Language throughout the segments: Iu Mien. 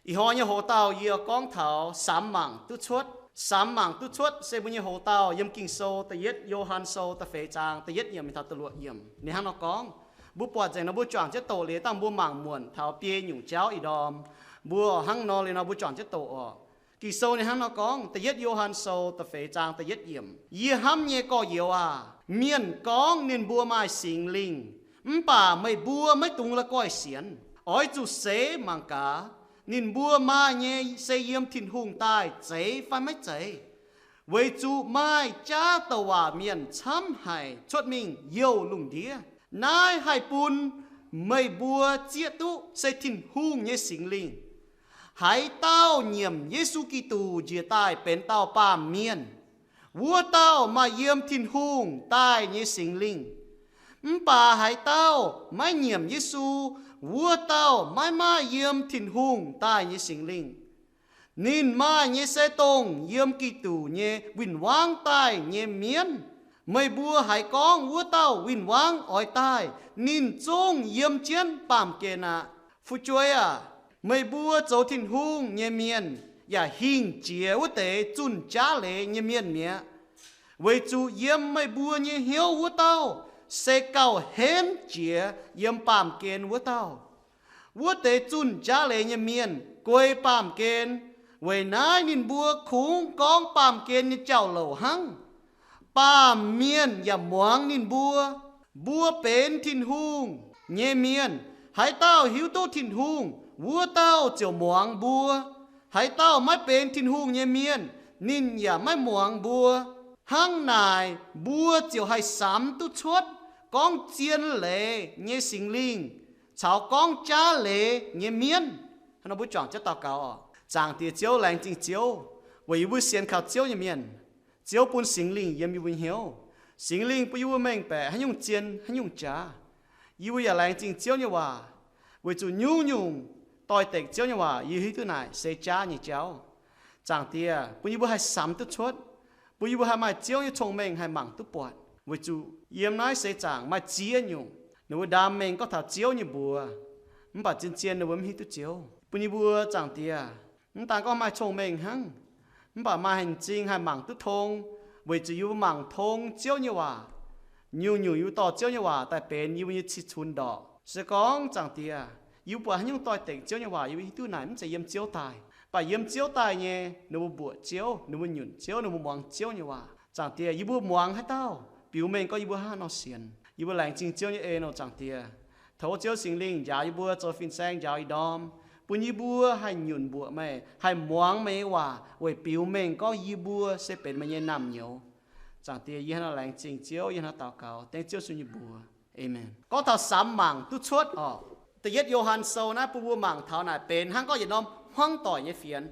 Ih hnoi nyei hoc-dauh yie gorngv taux samx mangc duqv cuotv. Samx mangc duqv cuotv se mbuo nyei hoc-dauh yiem Ging-Sou da'yietv Yo^han Sou da'feix zaang da'yietv yiemc mingh taux da'luoqc yiemc. Ninh hnangv nor gorngv, mbuo buatc nzengc nor mbuo juangc jienv doqc liuz dangh mbuo mangc muonc taux biei nyungc jauv ih ndorm, mbuo hnangv nor liuz nor mbuo juangc jienv doqc oc. Ging-Sou ninh hnangv nor gorngv, da'yietv Yo^han Sou da'feix zaang da'yietv yiemc, Yie hnamv nyei gorx-youz aac, mienh gorngv ninh mbuo maaih Singx Lingh, mv baac meih mbuo maiv dungx la'guaih sienx. Oix zuqc seix mangc gaax, ninh mbuo maaih nyei se yiem Tin-Hungh daaih zeiz fai maiv zeiz. Weic zuqc maaih jaav douc waac mienh camv haic cuotv mingh youh lungh ndiev. Naaiv haih bun meih mbuo zieqv duqv se Tin-Hungh nyei Singx Lingh. Haaix dauh nyiemc Yesu Giduc njiec daaih benx dauh baamh mienh, wuov dauh maaih yiem Tin-Hungh daaih nyei Singx Lingh. Mv baac haaix dauh maiv nyiemc Yesu, wuov dauh maiv maaih yiem Tin-Hungh daaih nyei Singx Lingh. Ninh maaih nyei se dongh yiem Giduc nyei win-wangv daaih nyei mienv. Meih mbuo haiz gorngv wuov dauh win-wangv oix daaih, ninh zungv yiem jienv baamh gen aqv. Fu'jueiv aac, meih mbuo zoux Tin-Hungh nyei mienh yaac hingh jiex wuov deix zunh jaav leiz nyei mienh mi'aqv. Weic zuqc yiem meih mbuo nyei hnyouv wuov dauh se gauh henv jiex yiem baamh gen wuov dauh. Wuov deix zunh jaav leiz nyei mienh guei baamh gen. Weic naaiv ninh mbuo kungx gorngv baamh gen nyei jauv-louc hnangv. Baamh mienh yaac muangx ninh mbuo. Mbuo benx Tin-Hungh nyei mienh. Haaix dauh hiuv duqv Tin-Hungh, wuov dauh ziouc muangx mbuo. Haaix dauh maiv benx Tin-Hungh nyei mienh, ninh yaac maiv muangx mbuo. Hnangv naaic mbuo ziouc haih samx duqv cuotv gorngv zien leiz nyei Singx Lingh caux gorngv jaav leiz nyei mienv. Hnangv nor mbuo juangc jienv daux gaux oc. Zaangc Diex Ziouv, laengz zingh Ziouv weic yie mbuo sienx kaux Ziouv nyei mienh. Ziouv bun Singx Lingh yiem yie mbuo hnyouv. Singx Lingh bun yie mbuo mengh baeqc haaix nyungc zien haaix nyungc jaav. Yie mbuo yaac laengz zingh Ziouv nyei waac, weic zuqc nyungc-nyungc doix-dekc Ziouv nyei waac yie hiuv duqv naaic se jaav nyei jauv. Zaangc Diex, bun yie mbuo haih samx duqv cuotv, bun yie mbuo haih maaih Ziouv nyei cong-mengh haih mangc duqv buatc, weic zuqc yiem naaiv seix zaangc maaih ziex nyungc ninh mbuo ndaam mengh gorngv taux Ziouv nyei mbuox, mv baac zien-zien ninh mbuo mv hiuv duqv Ziouv. Bun yie mbuo, Zaangc Diex, mv daan gorngv maaih cong-mengh hnangv, mv baac maaih m'zing haih mangc duqv tong, weic zuqc yie mbuo mangc tong Ziouv nyei waac. Nyungc-nyungc yie mbuo dorh Ziouv nyei waac daaih benx yie mbuo nyei cih cunx ndorqc. Se gorngv, Zaangc Diex, yie mbuo buatc haaix nyungc doix-dekc Ziouv nyei waac yie mbuo hiuv duqv naaic mv zeiz yiem Ziouv daaih, mv baac yiem Ziouv daaih nyei, ninh mbuo mbuoqc Ziouv, ninh mbuo nyunc Ziouv, ninh mbuo muangx Ziouv nyei waac. Zaangc Diex, yie mbuo muangx haaix dauh biux mengh gorngv yie mbuo hnangv nor sienx. Yie mbuo laengz zingh Ziouv nyei en oc, Zaangc Diex. Tov Ziouv Singx Lingh njaaux yie mbuo zoux fin-saeng njaaux ih ndorm, bun yie mbuo haih nyunc mbuoqc meih, haih muangx meih nyei waac weic biux mengh gorngv yie mbuo se benx meih nyei naamh nyouz. Zaangc Diex, yie hnangv nor laengz zingh Ziouv, yie hnangv nor daux gaux dengv Ziouv Yesu nyei mbuox. Aamen. Gorngv taux samx mangc duqv cuotv oc, da'yietv Yo^han Sou naaiv bun mbuo mangc taux naaic benx hnangv gorngv yietc norm hmuangv doic nyei fienx.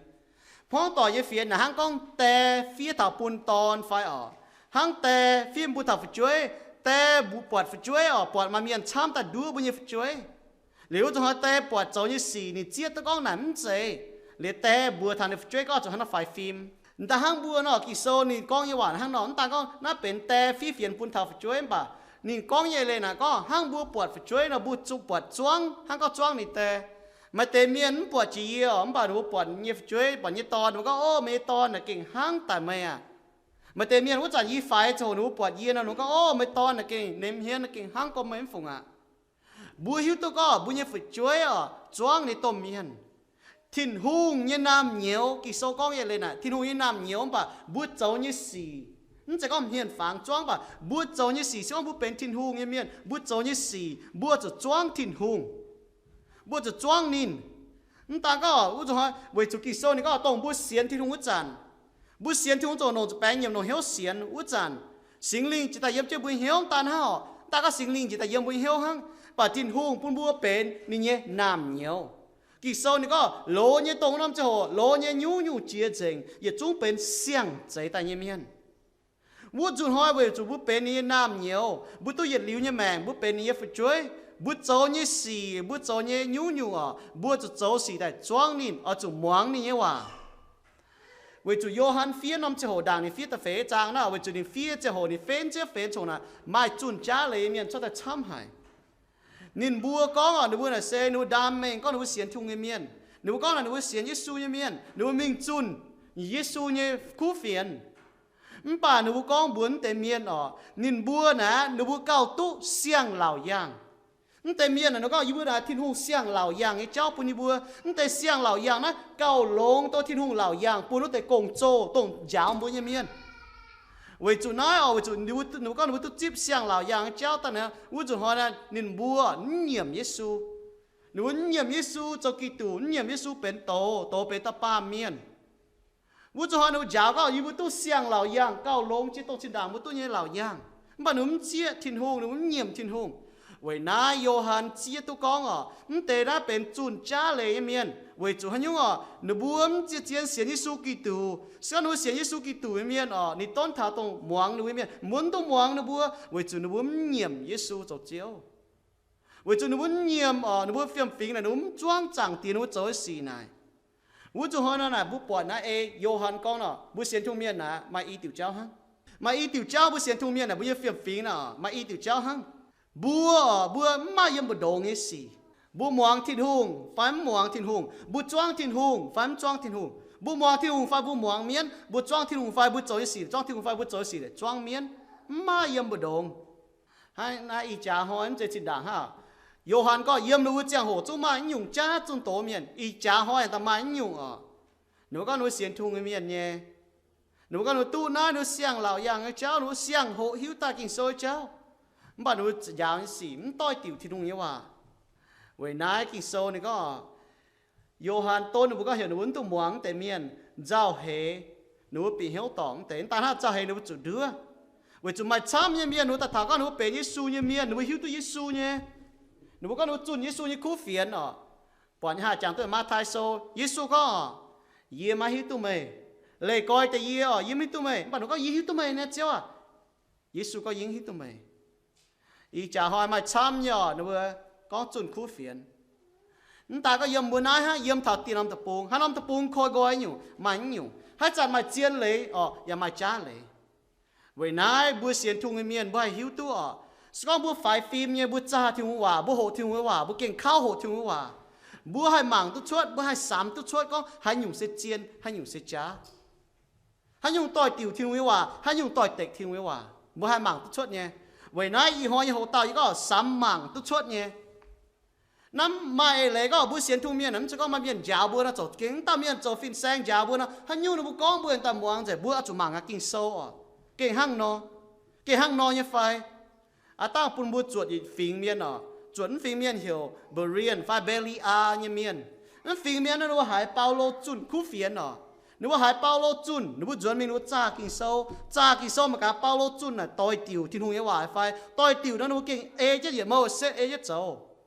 Hmuangv doic nyei fienx naaic hnangv gorngv die fiev taux bun dorn fai oc, hnangv die fiev bun taux fu'jueiv. Die mbuo buatc fu'jueiv oc, buatc maaih mienh camv daaih nduov mbuo nyei fu'jueiv. Liuz wuov zuqc hnoi die buatc zoux nyei sic ninh zieqv duqv gorngv naaic mv zeiz. Liuz die mbuox taux ninh fu'jueiv gorngv zuqc hnangv nor faix fim. M'daaih hnangv mbuo nor, Ging-Sou ninh gorngv nyei waac hnangv nor, mv daan gorngv naaiv benx die fiev fienx bun taux fu'jueiv, mv baac ninh gorngv nyei leiz naaic gorngv hnangv mbuo buatc fu'jueiv nor mbuo zuqc buatc zuangv hnangv gorngv zuangv ninh die. Maaih deix mienh mv buatc jiex yie oc, mv baac ninh mbuo buatc nyei fu'jueiv, buatc nyei dorn, ninh mbuo gorngv, Ov, meih nyei dorn naaic gengh hnangv daaih meih aqv. Maaih deix mienh wuov zanc yie faix ziangh hoc ninh mbuo buatc yie nor, ninh mbuo gorngv, Ov, meih nyei dorn naaic gengh, ninh mienh naaic gengh hnangv gorngv meih mv fungc aqv. Mbuo hiuv duqv gorngv mbuo nyei fu'jueiv oc, zuangv ninh domh mienh. Tin-Hungh nyei naamh nyouz, Ging-Sou gorngv nyei leiz naaic, Tin-Hungh nyei naamh nyouz, mv baac mbuo zoux nyei sic, mv zeiz gorngv hmien fangx zuangv, mv baac mbuo zoux nyei sic, se gorngv mbuo benx Tin-Hungh nyei mienh, mbuo zoux nyei sic mbuo zuqc zuangv Tin-Hungh. Mbuo zuqc zuangv ninh. Mv daan gorngv wuov zuqc hnoi weic zuqc Ging-Sou ninh gorngv dongh mbuo sienx Tin-Hungh wuov zanc, mbuo sienx Tin-Hungh zuqc longc zuqc baengx nyiemc longc hnyouv sienx wuov zanc, Singx Lingh jiex daaih yiem jienv mbuo hnyouv. Mv daan hnangv oc, mv daan gorngv Singx Lingh jiex daaih yiem mbuo hnyouv hnangv, mv baac Tin-Hungh bun mbuo benx ninh nyei naamh nyouz. Ging-Sou ninh gorngv loz nyei dongh norm ziangh hoc, loz nyei nyungc-nyungc jiex nzengc, yietc zungv benx siang-zeix daaih nyei mienh. Wuov nzunc hnoi weic zuqc mbuo benx ninh nyei naamh nyouz, mbuo duqv yietc liuz nyei maengc, mbuo benx ninh nyei fu'jueiv, mbuo zoux nyei sic, mbuo zoux nyei nyungc-nyungc oc, mbuo zuqc zoux sic daaih zuangv ninh, oix zuqc muangx ninh nyei waac. Weic zuqc Yo^han fiev norm ziangh hoc ndaangc ninh fiev da'feix zaang naaic, weic zuqc ninh fiev ziangh hoc ninh fenv ziepv fenx congx naaic, maaih zunh jaav leiz nyei mienh cuotv daaih camv haic. Ninh mbuo gorngv oc, ninh mbuo naaic se ninh mbuo ndaam mengh gorngv ninh mbuo sienx Tin-Hungh nyei mienh. Ninh mbuo gorngv naaic ninh mbuo sienx Yesu nyei mienh, ninh mbuo mingh zunh Yesu nyei kuv fienx. Mv baac ninh mbuo gorngv mbuox mv deix mienh oc, ninh mbuo naaic ninh mbuo gauh duqv siang-laauc yaangh. Mv deix mienh naaic ninh gorngv, yie mbuo naaic Tin-Hungh siang-laauc yaangh nyei jauv bun yie mbuo. Mv deix siang-laauc yaangh naaiv gauh longx dongh Tin-Hungh laauc yaangh bun wuov deix gong-zoh dongh njaaux mbuo nyei mienh. Weic zuqc naaiv oc, weic zuqc ninh mbuo gorngv ninh mbuo duqv zipv siang-laauc yaangh nyei jauv daaih naaic, wuov nzunc hnoi naaic ninh mbuo mv nyiemc Yesu. Ninh mbuo mv nyiemc Yesu zoux Giduc, mv nyiemc Yesu benx doz, doz benx dauh baamh mienh. Wuov nzunc hnoi ninh mbuo njaaux gorngv, yie mbuo duqv siang-laauc yaangh gauh longx jiex dongh zinh ndaangc mbuo duqv nyei laauc yaangh. Mv baac ninh mbuo mv zieqv Tin-Hungh, ninh mbuo mv nyiemc Tin-Hungh. Weic naaiv Yo^han zieqv duqv gorngv oc, mv deix naaiv benx zunh jaav leiz nyei mienh. Weic zuqc haaix nyungc oc, ninh mbuo mv zieqv zien sienx Yesu Giduc. Se gorngv ninh mbuo sienx Yesu Giduc nyei mienh oc, ninh donv taux dongh muangx ninh mbuo nyei mienh, mv duqv muangx ninh mbuo, weic zuqc ninh mbuo mv nyiemc Yesu zoux Ziouv. Weic zuqc ninh mbuo mv nyiemc oc, ninh mbuo fiem-fingx naaic ninh mbuo mv zuangv Zaangc Diex ninh mbuo zoux nyei sic naaic. Wuov nzunc hnoi nor naaic mbuo buatc naaiv ei Yo^han gorngv nor, mbuo sienx Tin-Hungh mienh naaic maaih i diuc jauv hnangv. Maaih i diuc jauv mbuo sienx Tin-Hungh mienh naaic mbuo nyei fiem-fingx nor maaih i diuc jauv hnangv. Mbuo oc, mbuo mv maaih yiem mbu'ndongx nyei sic. Mbuo muangx Tin-Hungh fai mv muangx Tin-Hungh, mbuo zuangv Tin-Hungh fai mv zuangv Tin-Hungh, mbuo muangx Tin-Hungh fai mbuo muangx mienv, mbuo zuangv Tin-Hungh fai mbuo zoux nyei sic zuangv Tin-Hungh fai mbuo zoux nyei sic zuangv mienv, mv maaih yiem mbu'ndongx. Hnangv naaiv ih jaax hnoi mv zeiz zinh ndaangc hnangv. Yo^han gorngv yiem ninh mbuo ziangh hoc zungv maaih nyungc jaav zunh doz mienh. Ih jaax hnoi daaih maaih nyungc oc. Ninh mbuo gorngv ninh mbuo sienx Tin-Hungh nyei mienh nyei. Ninh mbuo gorngv ninh mbuo duqv naaiv, ninh mbuo siang-laauc yaangh nyei jauv, ninh mbuo siang-hoc hiuv daaih Ging-Sou nyei jauv. Mv baac ninh mbuo njaaux nyei sic mv doix-diuc Tin-Hungh nyei waac. Weic naaiv Ging-Sou ninh gorngv, Yo^han donv ninh mbuo gorngv heuc ninh mbuo mv duqv muangx mv deix mienh nzauh heix, ninh mbuo bieqc hnyouv dorngc mv deix. Mv daan hnangv, nzauh heix ninh mbuo zuqc nduov. Weic zuqc maaih camv nyei mienh ninh mbuo daaih taux gorngv ninh mbuo benx Yesu nyei mienh, ninh mbuo hiuv duqv Yesu nyei. Ninh mbuo gorngv ninh mbuo zunh Yesu nyei kuv fienx oc. Buatc nyei haah, jangx duqv Matv^tai Sou, Yesu gorngv, yie maiv hiuv duqv meih. Leih goix deix yie oc, yie mv hiuv duqv meih. Mv baac ninh gorngv, yie hiuv duqv meih nyei, Ziouv aac. Yesu gorngv, yie mv hiuv duqv meih. Ih jaax hnoi maaih camv nyei oc, ninh mbuo gorngv zunh kuv fienx. Mv daaih gorngv yiem mbuo naaiv hnangv, yiem taux dieh norm deic-bung, haaix norm deic-bung koi nqoi nyungc maaih nyungc. Haaix zanc maaih zien leiz oc, yaac maaih jaav leiz. Weic naaiv mbuo sienx Tin-Hungh nyei mienh mbuo haih hiuv duqv oc. Se gorngv mbuo faix fim nyei, mbuo zaah Tin-Hungh waac, mbuo hoqc Tin-Hungh waac, mbuo gengh kauv hoqc Tin-Hungh waac, mbuo haih mangc duqv cuotv, mbuo haih samx duqv cuotv gorngv haaix nyungc se zien, haaix nyungc se jaav. Haaix nyungc doix-diuc Tin-Hungh nyei waac, haaix nyungc doix-dekc Tin-Hungh nyei waac, mbuo haih mangc duqv cuotv nyei. Weic naaiv ih hnoi nyei hoc dauh yie gorngv samx mangc duqv cuotv nyei. Naaiv maaih eix leiz gorngv mbuo sienx Tin-Hungh mienh, mv zeiz gorngv maaih mienh njaaux mbuo nor, zoux gengh dauh mienh zoux fin-saeng njaaux mbuo nor, haaix nyungc ninh mbuo gorngv mbuo daaih muangx nzengc, mbuo oix zuqc mangc aqv. Ging-Sou oc, gengh hnangv nor, gengh hnangv nor nyei fai? Aav dangh bun mbuo zuotc yietc fingx mienh oc. Zuotc mv fingx mienh heuc Berean fai Beliaa nyei mienh. Mv fingx mienh naaiv ninh mbuo haiz Baulo zunh kuv fienx oc. Ninh mbuo haiz Baulo zunh, ninh mbuo nzuonx mingh ninh mbuo zaah Ging-Sou. Zaah Ging-Sou mangc gaax Baulo zunh naaic doix-diuc Tin-Hungh nyei waac fai. Doix-diuc nor ninh mbuo gengh ei jienv yietc mouh setv ei jienv zoux.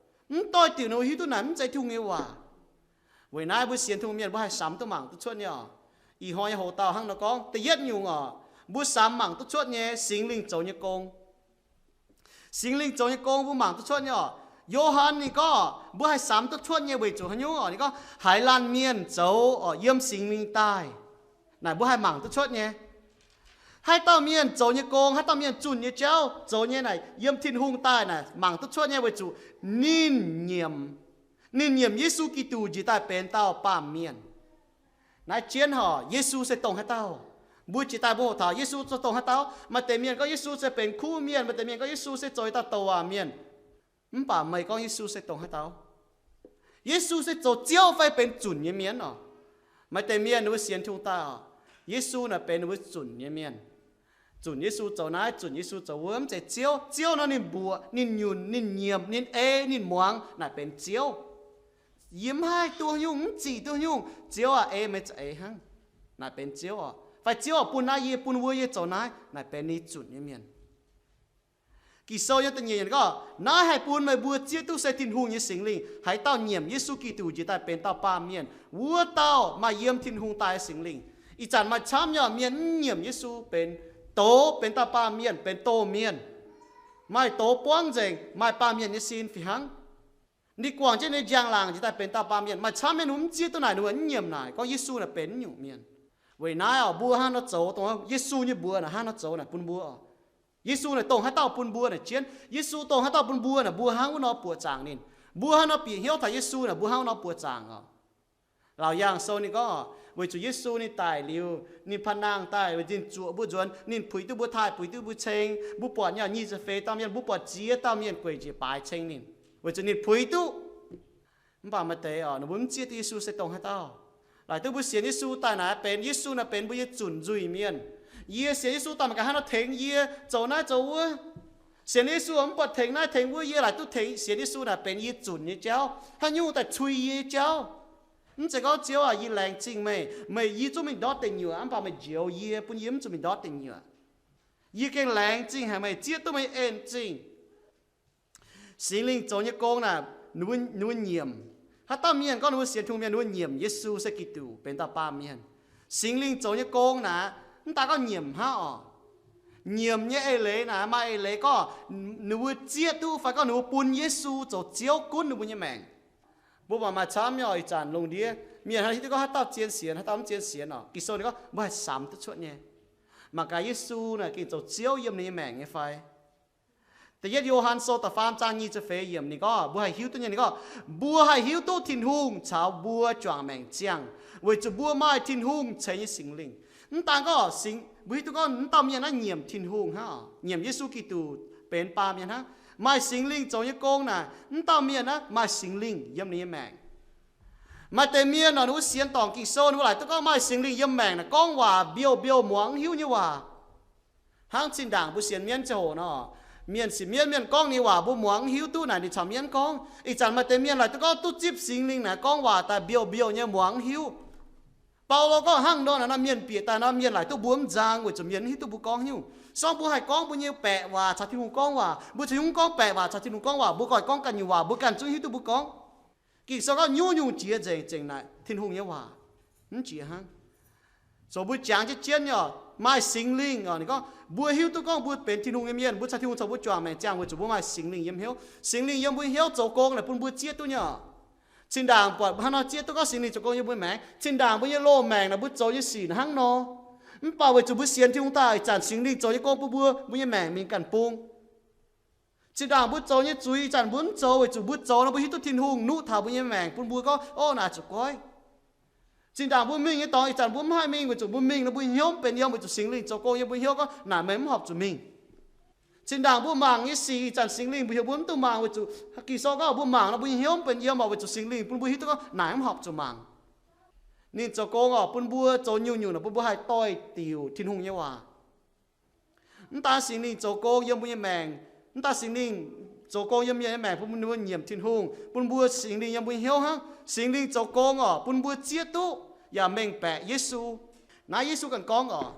Mv doix-diuc ninh mbuo hiuv duqv naaic mv zeiz Tin-Hungh nyei waac. Weic naaiv mbuo sienx Tin-Hungh mienh mbuo haih samx duqv mangc duqv cuotv nyei oc. Ih hnoi nyei hoc dauh hnangv nor gorngv, da'yietv nyungc oc, mbuo samx mangc duqv cuotv nyei Singx Lingh zoux nyei gong. Singx Lingh zoux nyei gong mbuo mangc duqv cuotv nyei oc. Yo^han ninh gorngv mbuo haih samx duqv cuotv nyei weic zuqc haaix nyungc oc? Ninh gorngv haaix laanh mienh zoux oc yiem Singx Lingh daaih, naaic mbuo haih mangc duqv cuotv nyei. Haaix dauh mienh zoux nyei gong, haaix dauh mienh zunh nyei jauv zoux nyei naaic yiem Tin-Hungh daaih naaic mangc duqv cuotv nyei weic zuqc ninh nyiemc, ninh nyiemc Yesu Giduc njiec daaih benx dauh baamh mienh. Naaiv jienv horc Yesu se dongh haaix dauh? Mbuo jiex daaih mbuo hoqc taux Yesu se dongh haaix dauh. Maaih deix mienh gorngv Yesu se benx kuv mienh, maaih deix mienh gorngv Yesu se zoux dauh douc waac mienh. Mv baac meih gorngv Yesu se dongh haaix dauh? Yesu se zoux Ziouv fai benx zunc nyei mienh oc? Maaih deix mienh ninh mbuo sienx Tin-Hungh daaih oc, Yesu naaic benx ninh mbuo zunc nyei mienh. Zunc Yesu zoux naaiv, zunc Yesu zoux wuov, mv zeiz Ziouv. Ziouv nor ninh mbuoqc, ninh nyunc, ninh nyiemc, ninh ei, ninh muangx, naaic benx Ziouv. Yie mv haih duqv nyungc, mv zic duqv nyungc. Ziouv aac, ei meih za'eix hnangv, naaic benx Ziouv oc. Fai Ziouv oc, bun naaiv yie, bun wuov yie zoux naaiv, naaic benx ninh zunc nyei mienh. Ging-Sou nyei da'nyeic yiemc gorngv, naaiv haih bun meih mbuo zieqv duqv se Tin-Hungh nyei Singx Lingh. Haaix dauh nyiemc Yesu Giduc njiec daaih benx dauh baamh mienh, wuov dauh maaih yiem Tin-Hungh daaih Singx Lingh. Ih zanc maaih camv nyei mienh mv nyiemc Yesu benx doz, benx dauh baamh mienh, benx doz mienh. Maaih doz buangv nzengc, maaih baamh mienh nyei sin fih hnangv. Ninh guangc jienv ninh njang-laangc njiec daaih benx dauh baamh mienh. Maaih camv mienh mv zieqv duqv naaic, ninh mbuo mv nyiemc naaic gorngv Yesu naaic benx nyungc mienh. Weic naaiv oc, mbuo hnangv nor zoux dongh Yesu nyei mbuox naaic hnangv nor zoux naaic bun mbuo oc. Yesu naaic dongh haaix dauh bun mbuo naaic jienv. Yesu dongh haaix dauh bun mbuo naaic, mbuo hnangv wuov nor buoqc zaangc ninh. Mbuo hnangv nor bieqc hnyouv taux Yesu naaic, mbuo hnangv wuov nor buoqc zaangc oc. Laauc Yaangh Sou ninh gorngv, weic zuqc Yesu ninh daic liuz, ninh paav nangh daaih, weic ninh zuoqc mbuo nzuonx, ninh puix duqv mbuo taaih, puix duqv mbuo ceng. Mbuo buatc nyei nyic ziepc feix dauh mienh, mbuo buatc ziex dauh mienh gueic njiec baaix ceng ninh, weic zuqc ninh puix duqv. Mv baac maaih deix oc, ninh mbuo mv zieqv duqv Yesu se dongh haaix dauh. Laaic duqv mbuo sienx Yesu daaih naaic benx, Yesu naaic benx mbuo nyei zunc nzuih mienh. Yie sienx Yesu daaih mangc gaax haaix nor tengx yie zoux naaiv zoux wuov. Sienx Yesu mv buatc tengx naaiv tengx wuov, yie laaic duqv tengx sienx Yesu naaic benx yie zunc nyei jauv, haaix nyungc daaih cui yie jauv. Mv zeiz gorngv, Ziouv aac, yie laengz zingh meih, meih, yie zungv mingh ndortv deic nyuoqc, mv baac meih njoux yie, bun yie mv zuqc mingh ndortv deic nyuoqc. Yie gengh laengz zingh haic meih zieqv duqv meih en zingh. Singx Lingh zoux nyei gong naaic, ninh mbuo nyiemc. Haaix dauh mienh gorngv ninh mbuo sienx Tin-Hungh mienh, ninh mbuo nyiemc Yesu se Giduc, benx dauh baamh mienh. Singx Lingh zoux nyei gong naaic, mv daaih gorngv nyiemc hnangv oc. Nyiemc nyei eix leiz naaic, maaih eix leiz gorngv ninh mbuo zieqv duqv fai gorngv ninh mbuo bun Yesu zoux Ziouv gunv ninh mbuo nyei maengc. Mbuo mangc maaih camv nyei oc. Ih zanc lungh ndiev mienh haih hiuv duqv gorngv haaix dauh zien sienx, haaix dauh mv zien sienx oc. Ging-Sou ninh gorngv mbuo haih samx duqv cuotv nyei. Mangc gaax Yesu naaic gengh zoux Ziouv yiem ninh nyei maengc nyei fai? Da'yietv Yo^han Sou da'faam zaang nyic ziepc feix yiemc ninh gorngv, mbuo haih hiuv duqv nyei, ninh gorngv, mbuo haih hiuv duqv Tin-Hungh caux mbuo juangc maengc ziangh, weic zuqc mbuo maaih Tin-Hungh ceix nyei Singx Lingh. Mv daan gorngv singx, mbuo hiuv duqv gorngv mv dauh mienh naaiv nyiemc Tin-Hungh hnangv, nyiemc Yesu Giduc benx baamh mienh hnangv, maaih Singx Lingh zoux nyei gong naaic, mv dauh mienh naaiv maaih Singx Lingh yiem ninh nyei maengc. Maaih deix mienh nor, ninh mbuo sienx dorngc Ging-Sou, ninh mbuo laaic duqv gorngv maaih Singx Lingh yiem maengc naaic gorngv waac mbiouh mbiouh muangx mv hiuv nyei waac. Hnangv zinh ndaangc mbuo sienx mienv ziangh hoc nor, mienh sienx mienv, mienh gorngv ninh waac mbuo muangx mv hiuv duqv naaic ninh caux mienv gorngv. Ih zanc maaih deix mienh laaic duqv gorngv duqv zipv Singx Lingh naaic gorngv waac daaih mbiouh mbiouh nyei muangx mv hiuv. Baulo gorngv hnangv nor naaic, mienh bieqc daaih nor mienh laaic duqv mbuo mv nzang weic zuqc mienh mv hiuv duqv mbuo gorngv nyungc. Se gorngv mbuo haih gorngv mbuo nyei baeqc waac caux Tin-Hungh gorngv waac, mbuo caux Tin-Hungh gorngv baeqc waac caux Tin-Hungh gorngv waac, mbuo goiv gorngv ganh nyungc waac mbuo ganh zungv hiuv duqv mbuo gorngv. Ging-Sou gorngv nyungc-nyungc jiex nzengc, zengc naaic Tin-Hungh nyei waac, mv jiex hnangv. Zoux mbuo jangx jienv jienv nyei oc, maaih Singx Lingh oc. Ninh gorngv mbuo hiuv duqv gorngv mbuo benx Tin-Hungh nyei mienh, mbuo caux Tin-Hungh caux mbuo juangc maengc ziangh weic zuqc mbuo maaih Singx Lingh yiem hnyouv. Singx Lingh yiem mbuo hnyouv zoux gong naaic bun mbuo zieqv duqv nyei oc. Zinh ndaangc buatc hnangv nor zieqv duqv gorngv Singx Lingh zoux gong yiem mbuo maengc. Zinh ndaangc mbuo nyei loz-maengc naaic mbuo zoux nyei sic hnangv nor. Mv baac weic zuqc mbuo sienx Tin-Hungh daaih ih zanc Singx Lingh zoux nyei gong bun mbuo, mbuo nyei maengc mingh ganh bung. Zinh ndaangc mbuo zoux nyei zuiz ih zanc mbuo mv zoux weic zuqc mbuo zoux nor mbuo hiuv duqv Tin-Hungh nuqv taux mbuo nyei maengc bun mbuo gorngv, o, naaic zuqc goiv. Zinh ndaangc mbuo mingh nyei dorngx ih zanc mbuo mv haih mingh weic zuqc mbuo mingh nor mbuo hnyouv mv benx yiem weic zuqc Singx Lingh zoux gong yiem mbuo hnyouv gorngv, naaic meih mv horpc zuqc mingh. Zinh ndaangc mbuo mangc nyei sic ih zanc Singx Lingh mbuo heuc mbuo mv duqv mangc weic zuqc Ging-Sou gorngv mbuo mangc nor mbuo hnyouv mv benx yiem oc, weic zuqc Singx Lingh bun mbuo hiuv duqv gorngv naaic mv horpc zuqc mangc. Ninh zoux gong oc, bun mbuo zoux nyungc-nyungc nor bun mbuo haih doix-diuc Tin-Hungh nyei waac. Mv daan Singx Lingh zoux gong yiem mbuo nyei maengc, mv daan Singx Lingh zoux gong yiem mienh nyei maengc bun mbuo nyiemc Tin-Hungh, bun mbuo Singx Lingh yiem mbuo hnyouv hnangv. Singx Lingh zoux gong oc, bun mbuo zieqv duqv yaac mengh baeqc Yesu. Naaiv Yesu ganh gorngv oc,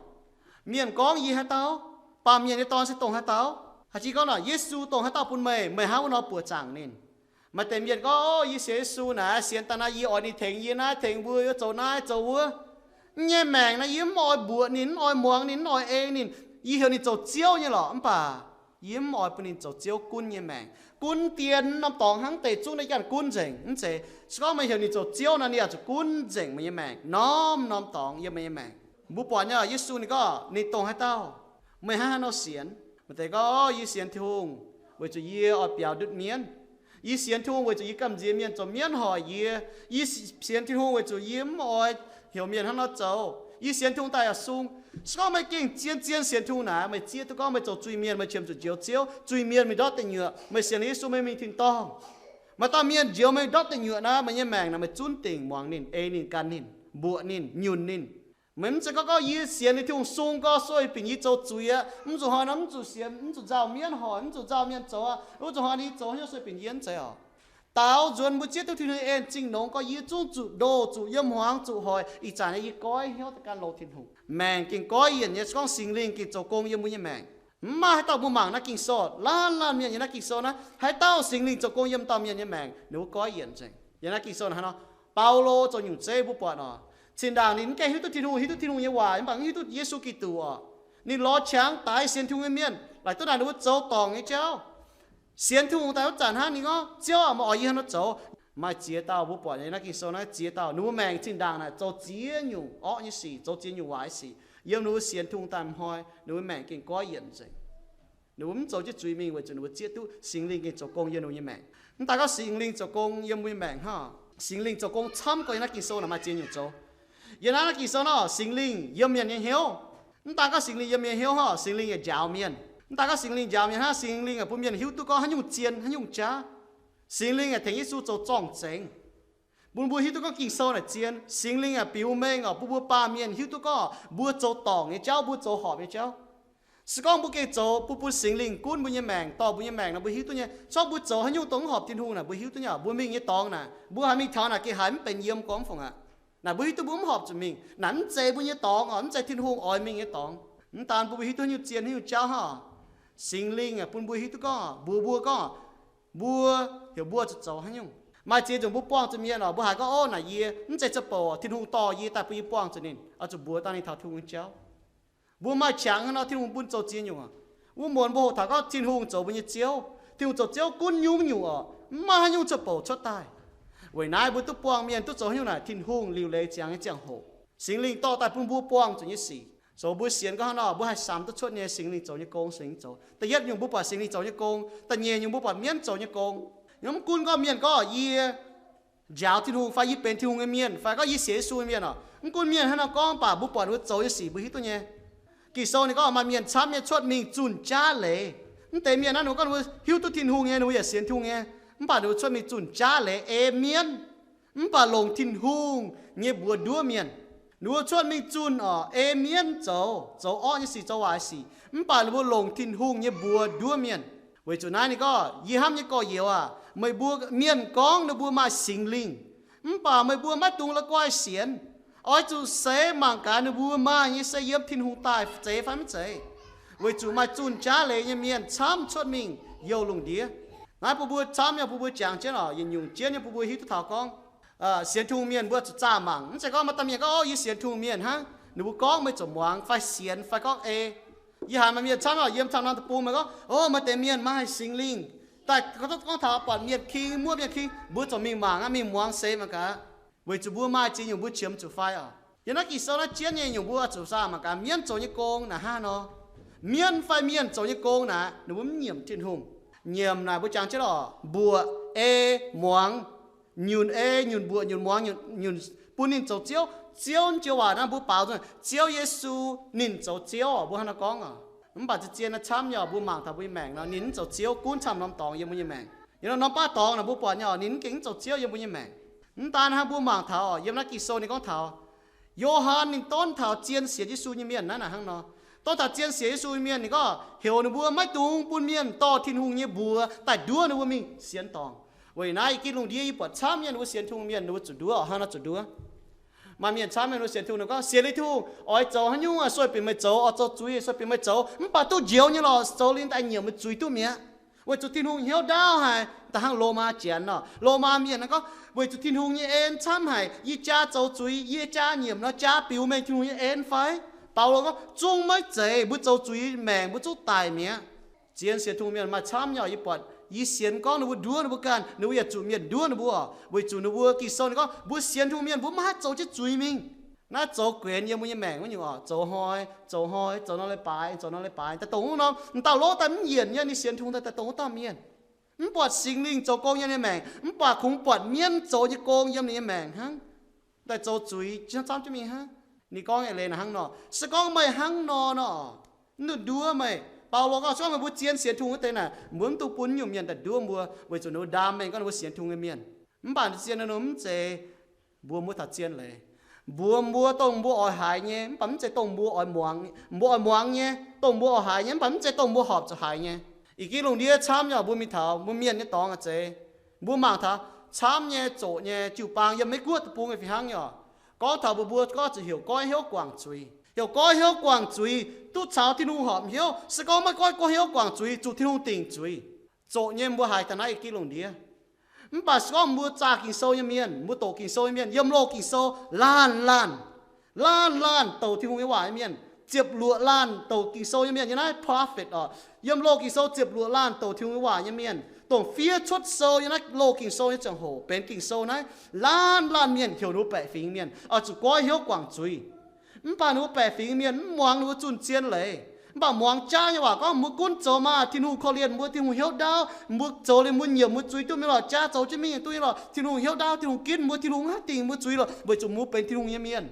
mienh gorngv yie haaix dauh, baamh mienh nyei Dorn se dongh haaix dauh. Haaix jiex gorngv nor, Yesu dongh haaix dauh bun meih, meih hnangv wuov nor buoqc zaangc ninh. Maaih deix mienh gorngv, o, yie sienx Yesu naaic, sienx daaih naaic yie oix ninh tengx yie naaiv tengx mbuo, yie zoux naaiv zoux wuov. Yie nyei maengc naaic yie mv oix mbuoqc ninh, mv oix muangx ninh, mv oix ei ninh. Yie heuc ninh zoux Ziouv nyei lorqc, mv baac yie mv oix bun ninh zoux Ziouv gunv nyei maengc. Gunv dien norm dorngx hnangv deix zungv naaiv ganh gunv nzengc. Mv zeiz, se gorngv meih heuc ninh zoux Ziouv nor, ninh yaac zuqc gunv nzengc meih nyei maengc norm-norm dorngx yiem meih nyei maengc. Mbuo buatc nyei Yesu ninh gorngv ninh dongh haaix dauh, meih hnangv haaix nor sienx? Maaih deix gorngv, o, yie sienx Tin-Hungh weic zuqc yie oix biaux ndutv mienv. Yie sienx Tin-Hungh weic zuqc yie gamh nziex mienh zoux mienv hoic yie. Yie sienx Tin-Hungh weic zuqc yie mv oix heuc mienh hnangv nor zoux. Yie sienx Tin-Hungh daaih yaac sung. Se gorngv meih gengh zien-zien sienx Tin-Hungh naaic, meih zieqv duqv gorngv meih zoux zuiz-mienh, meih qiemx zuqc njoux Ziouv. Zuiz-mienh mingh ndortv deic nyuoqc, meih sienx Yesu meih mingh tin-dorngh. Maaih dauh mienh njoux meih ndortv deic nyuoqc naaic, meih nyei maengc naaic meih zunv dingc muangx ninh, ei ninh, gan ninh, mbuoqc ninh, nyunc ninh. Meih mv zeiz gorngv, gorngv yie sienx ninh Tin-Hungh sung gorx sueih binc yie zoux zuiz aqv, mv zuqc hnoi nor mv zuqc sienx, mv zuqc nzauh mienv hoic, mv zuqc nzauh mienh zoux aqv, mv zuqc hnoi ninh zoux hnyouv sueih binc yie, mv zeiz oc. Daaux nzuonx mbuo zieqv duqv Tin-Hungh en zingh nongx gorx, yie zungv zuqc ndoh, zuqc yiem hmuangx, zuqc hoic. Ih zanc yie goiv hnyouv daaih gan longx Tin-Hungh. Maengc gengh goiv yienc nyei, se gorngv Singx Lingh gengh zoux gong yiem mbuo nyei maengc. Mv maaih haaix dauh mbuo mangc naaiv Ging-Sou, laanh laanh mienh yiem naaiv Ging-Sou naaiv, haaix dauh Singx Lingh zoux gong yiem dauh mienh nyei maengc, ninh mbuo goiv yienc nzengc. Yiem naaiv Ging-Sou naaiv hnangv nor, Baulo zoux nyungc zeiv mbuo buatc oc. Zinh ndaangc ninh mv gaengh hiuv duqv Tin-Hungh, hiuv duqv Tin-Hungh nyei waac, mv baac mv hiuv duqv Yesu Giduc oc. Ninh lorz qangx daix sienx Tin-Hungh nyei mienh, laaic duqv naaic ninh mbuo zoux dorngc nyei jauv. Sienx Tin-Hungh daaih wuov zanc hnangv ninh gorngv, Ziouv aac, meih oix yie haaix nor zoux? Maaih ziex dauh mbuo buatc nyei naaiv Ging-Sou naaiv, ziex dauh ninh mbuo maengc zinh ndaangc naaic zoux ziex nyungc orqv nyei sic, zoux ziex nyungc waaic sic. Yiem ninh mbuo sienx Tin-Hungh daaih hnoi, ninh mbuo maengc gengh goiv yienc nzengc. Ninh mbuo mv zoux jienv zuiz mingh weic zuqc ninh mbuo zieqv duqv Singx Lingh gengh zoux gong yiem ninh mbuo nyei maengc. Mv daaih gorngv Singx Lingh zoux gong yiem mbuo nyei maengc hnangv, Singx Lingh zoux gong camv gorx yiem naaiv Ging-Sou naaic maaih ziex nyungc zoux. Yiem naaiv, naaiv Ging-Sou nor, Singx Lingh yiem mienh nyei hnyouv. Mv daan gorngv Singx Lingh yiem mienh nyei hnyouv hnangv, Singx Lingh yaac njaaux mienh. Mv daan gorngv Singx Lingh njaaux mienh hnangv, Singx Lingh aah, bun mienh hiuv duqv gorngv haaix nyungc zien, haaix nyungc jaav. Singx Lingh aah, tengx Yesu zoux zorng-zengx, bun mbuo hiuv duqv gorngv Ging-Sou naaic zien. Singx Lingh aah, biux mengh oc, bun mbuo baamh mienh hiuv duqv gorngv mbuo zoux dorngc nyei jauv, mbuo zoux horpc nyei jauv. Se gorngv mbuo gengh zoux bun, bun Singx Lingh gunv mbuo nyei maengc, dorh mbuo nyei maengc nor, mbuo hiuv duqv nyei. Se gorngv mbuo zoux haaix nyungc dongh mv horpc Tin-Hungh naaic, mbuo hiuv duqv nyei. Mbuo mingh nyei dorngx naaic, mbuo haiz mingh taux naaic gengh haiz mv benx yiem gormx fungc aqv. Naaic mbuo hiuv duqv mbuo mv horpc zuqc mingh. Naaic mv zeiz mbuo nyei dorngx oc, mv zeiz Tin-Hungh oix mingh nyei dorngx. Mv daan bun mbuo hiuv duqv haaix nyungc zien, haaix nyungc jauv hnangv oc. Singx Lingh aah, bun mbuo hiuv duqv gorngv, mbuox mbuo gorngv, mbuo, heuc mbuo zuqc zoux haaix nyungc. Maaih ziex nzunc mbuo buangh zuqc mienh oc, mbuo haiz gorngv, ov, naaic yie mv zeiz za'bouc oc, Tin-Hungh dorh yie daaih bun yie buangh zuqc ninh, oix zuqc mbuox dangh ninh taux Tin-Hungh nyei jauv. Mbuo maaih qangx hnangv nor, Tin-Hungh bun zoux ziex nyungc oc. Wuov muonz mbuo hoqc taux gorngv Tin-Hungh zoux mbuo nyei Ziouv, Tin-Hungh zoux Ziouv gunv nyungc-nyungc oc, mv maaih haaix nyungc za'bouc cuotv daaih. Weic naaiv mbuo duqv buangh mienh duqv zoux haaix nyungc naaic, Tin-Hungh liuc leiz ziangx nyei ziangh hoc, Singx Lingh dorh daaih bun mbuo buangh zuqc nyei sic. Zoux mbuo sienx gorngv hnangv nor, mbuo haih samx duqv cuotv nyei Singx Lingh zoux nyei gong, Singx Lingh zoux. Da'yietv nyungc mbuo buatc Singx Lingh zoux nyei gong. Da'nyeic nyungc mbuo buatc mienv zoux nyei gong. Mv gunv gorngv mienh gorngv yie njaaux Tin-Hungh fai yie benx Tin-Hungh nyei mienh fai gorngv yie sienx Yesu nyei mienh oc, mv gunv mienh hnangv nor gorngv, mv baac mbuo buatc ninh mbuo zoux nyei sic mbuo hiuv duqv nyei. Ging-Sou ninh gorngv maaih mienh camv nyei cuotv mingh zunh jaav leiz. Mv deix mienh naaiv ninh mbuo gorngv ninh mbuo hiuv duqv Tin-Hungh nyei, ninh mbuo yaac sienx Tin-Hungh nyei, mv baac ninh mbuo cuotv mingh zunh jaav leiz ei mienv, mv baac longc Tin-Hungh nyei mbuox nduov mienh. Ninh mbuo cuotv mingh zunh oc, ei mienv zoux, zoux orqv nyei sic, zoux waaic sic, mv baac ninh mbuo longc Tin-Hungh nyei mbuox nduov mienh. Weic zuqc naaiv ninh gorngv, yie hnamv nyei gorx-youz aac, meih mbuo mienh gorngv ninh mbuo maaih Singx Lingh, mv baac meih mbuo maiv dungx la'guaih sienx. Oix zuqc seix mangc gaax ninh mbuo maaih nyei se yiem Tin-Hungh daaih zeiz fai mv zeiz. Weic zuqc maaih zunh jaav leiz nyei mienh camv cuotv mingh youh lungh ndiev. Naaiv bun mbuo camv nyei, bun mbuo jangx jienv oc, yietc nyungc jienv nyei bun mbuo hiuv duqv taux gorngv, sienx Tin-Hungh mienh mbuo zuqc zaah mangc. Mv zeiz gorngv maaih dauh mienh gorngv, ov, yie sienx Tin-Hungh mienh hnangv, ninh mbuo gorngv meih zuqc muangx fai sienx fai gorngv ei. Yie haiz maaih mienh camv oc, yiem camv norm deic-bung meih gorngv, ov, maaih deix mienh maaih Singx Lingh daaih, gorngv taux buatc mienh king, muoqv mienh king, mbuo zuqc mingh mangc aqv, mingh muangx seix mangc gaax. Weic zuqc mbuo maaih ziex nyungc mbuo qiemx zuqc fai oc. Yiem naaiv Ging-Sou naaiv jienv nyei nyungc mbuo zuqc zaah mangc gaax mienv zoux nyei gong naaic hnangv nor. Mienv fai mienh zoux nyei gong naaic, ninh mbuo mv nyiemc Tin-Hungh. Nyiemc naaic mbuo jangx jienv oc, mbuoqc, ei, muangx, nyunc ei, nyunc mbuoqc, nyunc muangx, nyunc, nyunc bun ninh zoux ziouv. Ziouv naaiv joux waac naaiv mbuo baaux nzunc, Ziouv Yesu ninh zoux ziouv oc, mbuo hnangv nor gorngv oc. Mv baac zien-zien naaiv camv nyei oc, mbuo mangc taux mbuo nyei maengc nor, ninh mv zoux ziouv gunv camv norm dorngx yiem mbuo nyei maengc. Yiem norm baav dorngx naaic mbuo buatc nyei oc, ninh mv gengh mv zoux ziouv yiem mbuo nyei maengc. Mv daan hnangv, mbuo mangc taux oc, yiem naaiv Ging-Sou ninh gorngv taux Yo^han ninh dorn taux zien sienx Yesu nyei mienh naaiv naaic hnangv nor. Dorn taux zien sienx Yesu nyei mienh ninh gorngv heuc ninh mbuo maiv dungx bun mienh dorh Tin-Hungh nyei mbuox daaih nduov ninh mbuo mingh sienx dorngc. Weic naaiv ih gitv lungh ndiev yie buatc camv mienh ninh mbuo sienx Tin-Hungh mienh ninh mbuo zuqc nduov oc, hnangv nor zuqc nduov. Maaih mienh camv mienh mbuo sienx Tin-Hungh ninh gorngv, sienx liuz Tin-Hungh oix zoux haaix nyungc, sueih bieqc meih zoux, oix zoux zuiz sueih bieqc meih zoux, mv baac duqv njoux nyei lorqc, zoux liuz daaih nyiemc meih zuiz duqv mi'aqv. Weic zuqc Tin-Hungh hnyouv ndaauv haic, da'hnangv Lomaa Janx nor, Lomaa mienh naaiv gorngv, weic zuqc Tin-Hungh nyei en camv haic, yie jaa zoux zuiz, yie jaa nyiemc nor jaa biux mengh Tin-Hungh nyei en fai? Baulo gorngv, zungv maiv zeiz, mbuo zoux zuiz maengc mbuo zungv daic mi'aqv. Zien sienx Tin-Hungh mienh maaih camv nyei oc, yie buatc, yie sienx gorngv ninh mbuo nduov ninh mbuo ganh, ninh mbuo yaac zuqc mienh nduov ninh mbuo oc, weic zuqc ninh mbuo Ging-Sou ninh gorngv mbuo sienx Tin-Hungh mienh mbuo maiv haih zoux jienv zuiz mingh. Naaiv zoux guenx yiem mbuo nyei maengc wuov nyungc oc, zoux hnoi, zoux hnoi, zoux nor leiz-baaix, zoux nor leiz-baaix, daaih dongh wuov norm, m'dauh lov daaih mv yienc nyei, ninh sienx Tin-Hungh daaih dongh wuov dauh mienh. Mv buatc Singx Lingh zoux gong yiem ninh maengc, mv baac kungx buatc mienv zoux nyei gong yiem ninh nyei maengc hnangv. Daaih zoux zuiz camv jienv mingh hnangv. Ninh gorngv eix leiz naaic hnangv nor, se gorngv meih hnangv nor nor, mv dungx nduov meih. Baulo gorngv, se gorngv meih mbuo zien sienx Tin-Hungh wuov deix naaic, mbuo mv dungx bun nyungc mienh daaih nduov mbuo, weic zuqc ninh mbuo ndaam mengh gorngv ninh mbuo sienx Tin-Hungh nyei mienh. Mv baac zien nor mv zeiz mbuox mbuo taux zien leiz. Mbuox mbuo dongh mbuo oix haiz nyei, mv baac mv zeiz dongh mbuo oix muangx, mbuo oix muangx nyei, dongh mbuo oix haiz nyei, mv baac mv zeiz dongh mbuo horpc zuqc haiz nyei. Ih gitv lungh ndiev camv nyei oc, mbuo mingh taux mbuo mienh nyei dorngx a'zeiz, mbuo mangc taux camv nyei zoqc nyei jiu-baang yiem Meiv Guoqv deic-bung nyei fih hnangv nyei oc. Gorngv taux mbuo, mbuo gorngv zuqc heuc goiv hnyouv guangc zuiz. Heuc goiv hnyouv guangc zuiz duqv caux Tin-Hungh horpc hnyouv. Se gorngv maiv goiv, goiv hnyouv guangc zuiz zuqc Tin-Hungh dingc zuiz. Zoqc nyei mbuo haiz daaih naaiv ih gitv lungh ndiev. Mv baac se gorngv mbuo zaah Ging-Sou nyei mienh, mbuo doqc Ging-Sou nyei mienh, yiem loz Ging-Sou laanh laanh, laanh laanh douc Tin-Hungh nyei waac nyei mienh, ziepc luoqc laanh douc Ging-Sou nyei mienh, yiem naaiv prophet oc, yiem loz Ging-Sou ziepc luoqc laanh douc Tin-Hungh nyei waac nyei mienh, dongh fiev cuotv sou yiem naaiv loz Ging-Sou nyei ziangh hoc benx Ging-Sou naaiv, laanh laanh mienh heuc ninh mbuo baeqc fingx mienh oix zuqc goiv hnyouv guangc zuiz. Mv baac ninh mbuo baeqc fingx mienh mv muangx ninh mbuo zunh zien leiz. Mv baac muangx jaav nyei waac gorngv mbuo gunv zoux maah! Tin-Hungh korv-lienh mbuo, Tin-Hungh hnyouv ndaauv mbuo, zoux liuz mbuo nyiemc mbuo zuiz duqv mingh lorqc, jaav zoux jienv mingh duqv nyei lorqc, Tin-Hungh hnyouv ndaauv, Tin-Hungh ginv mbuo, Tin-Hungh haiv dingc mbuo zuiz lorqc, weic zuqc mbuo benx Tin-Hungh nyei mienh.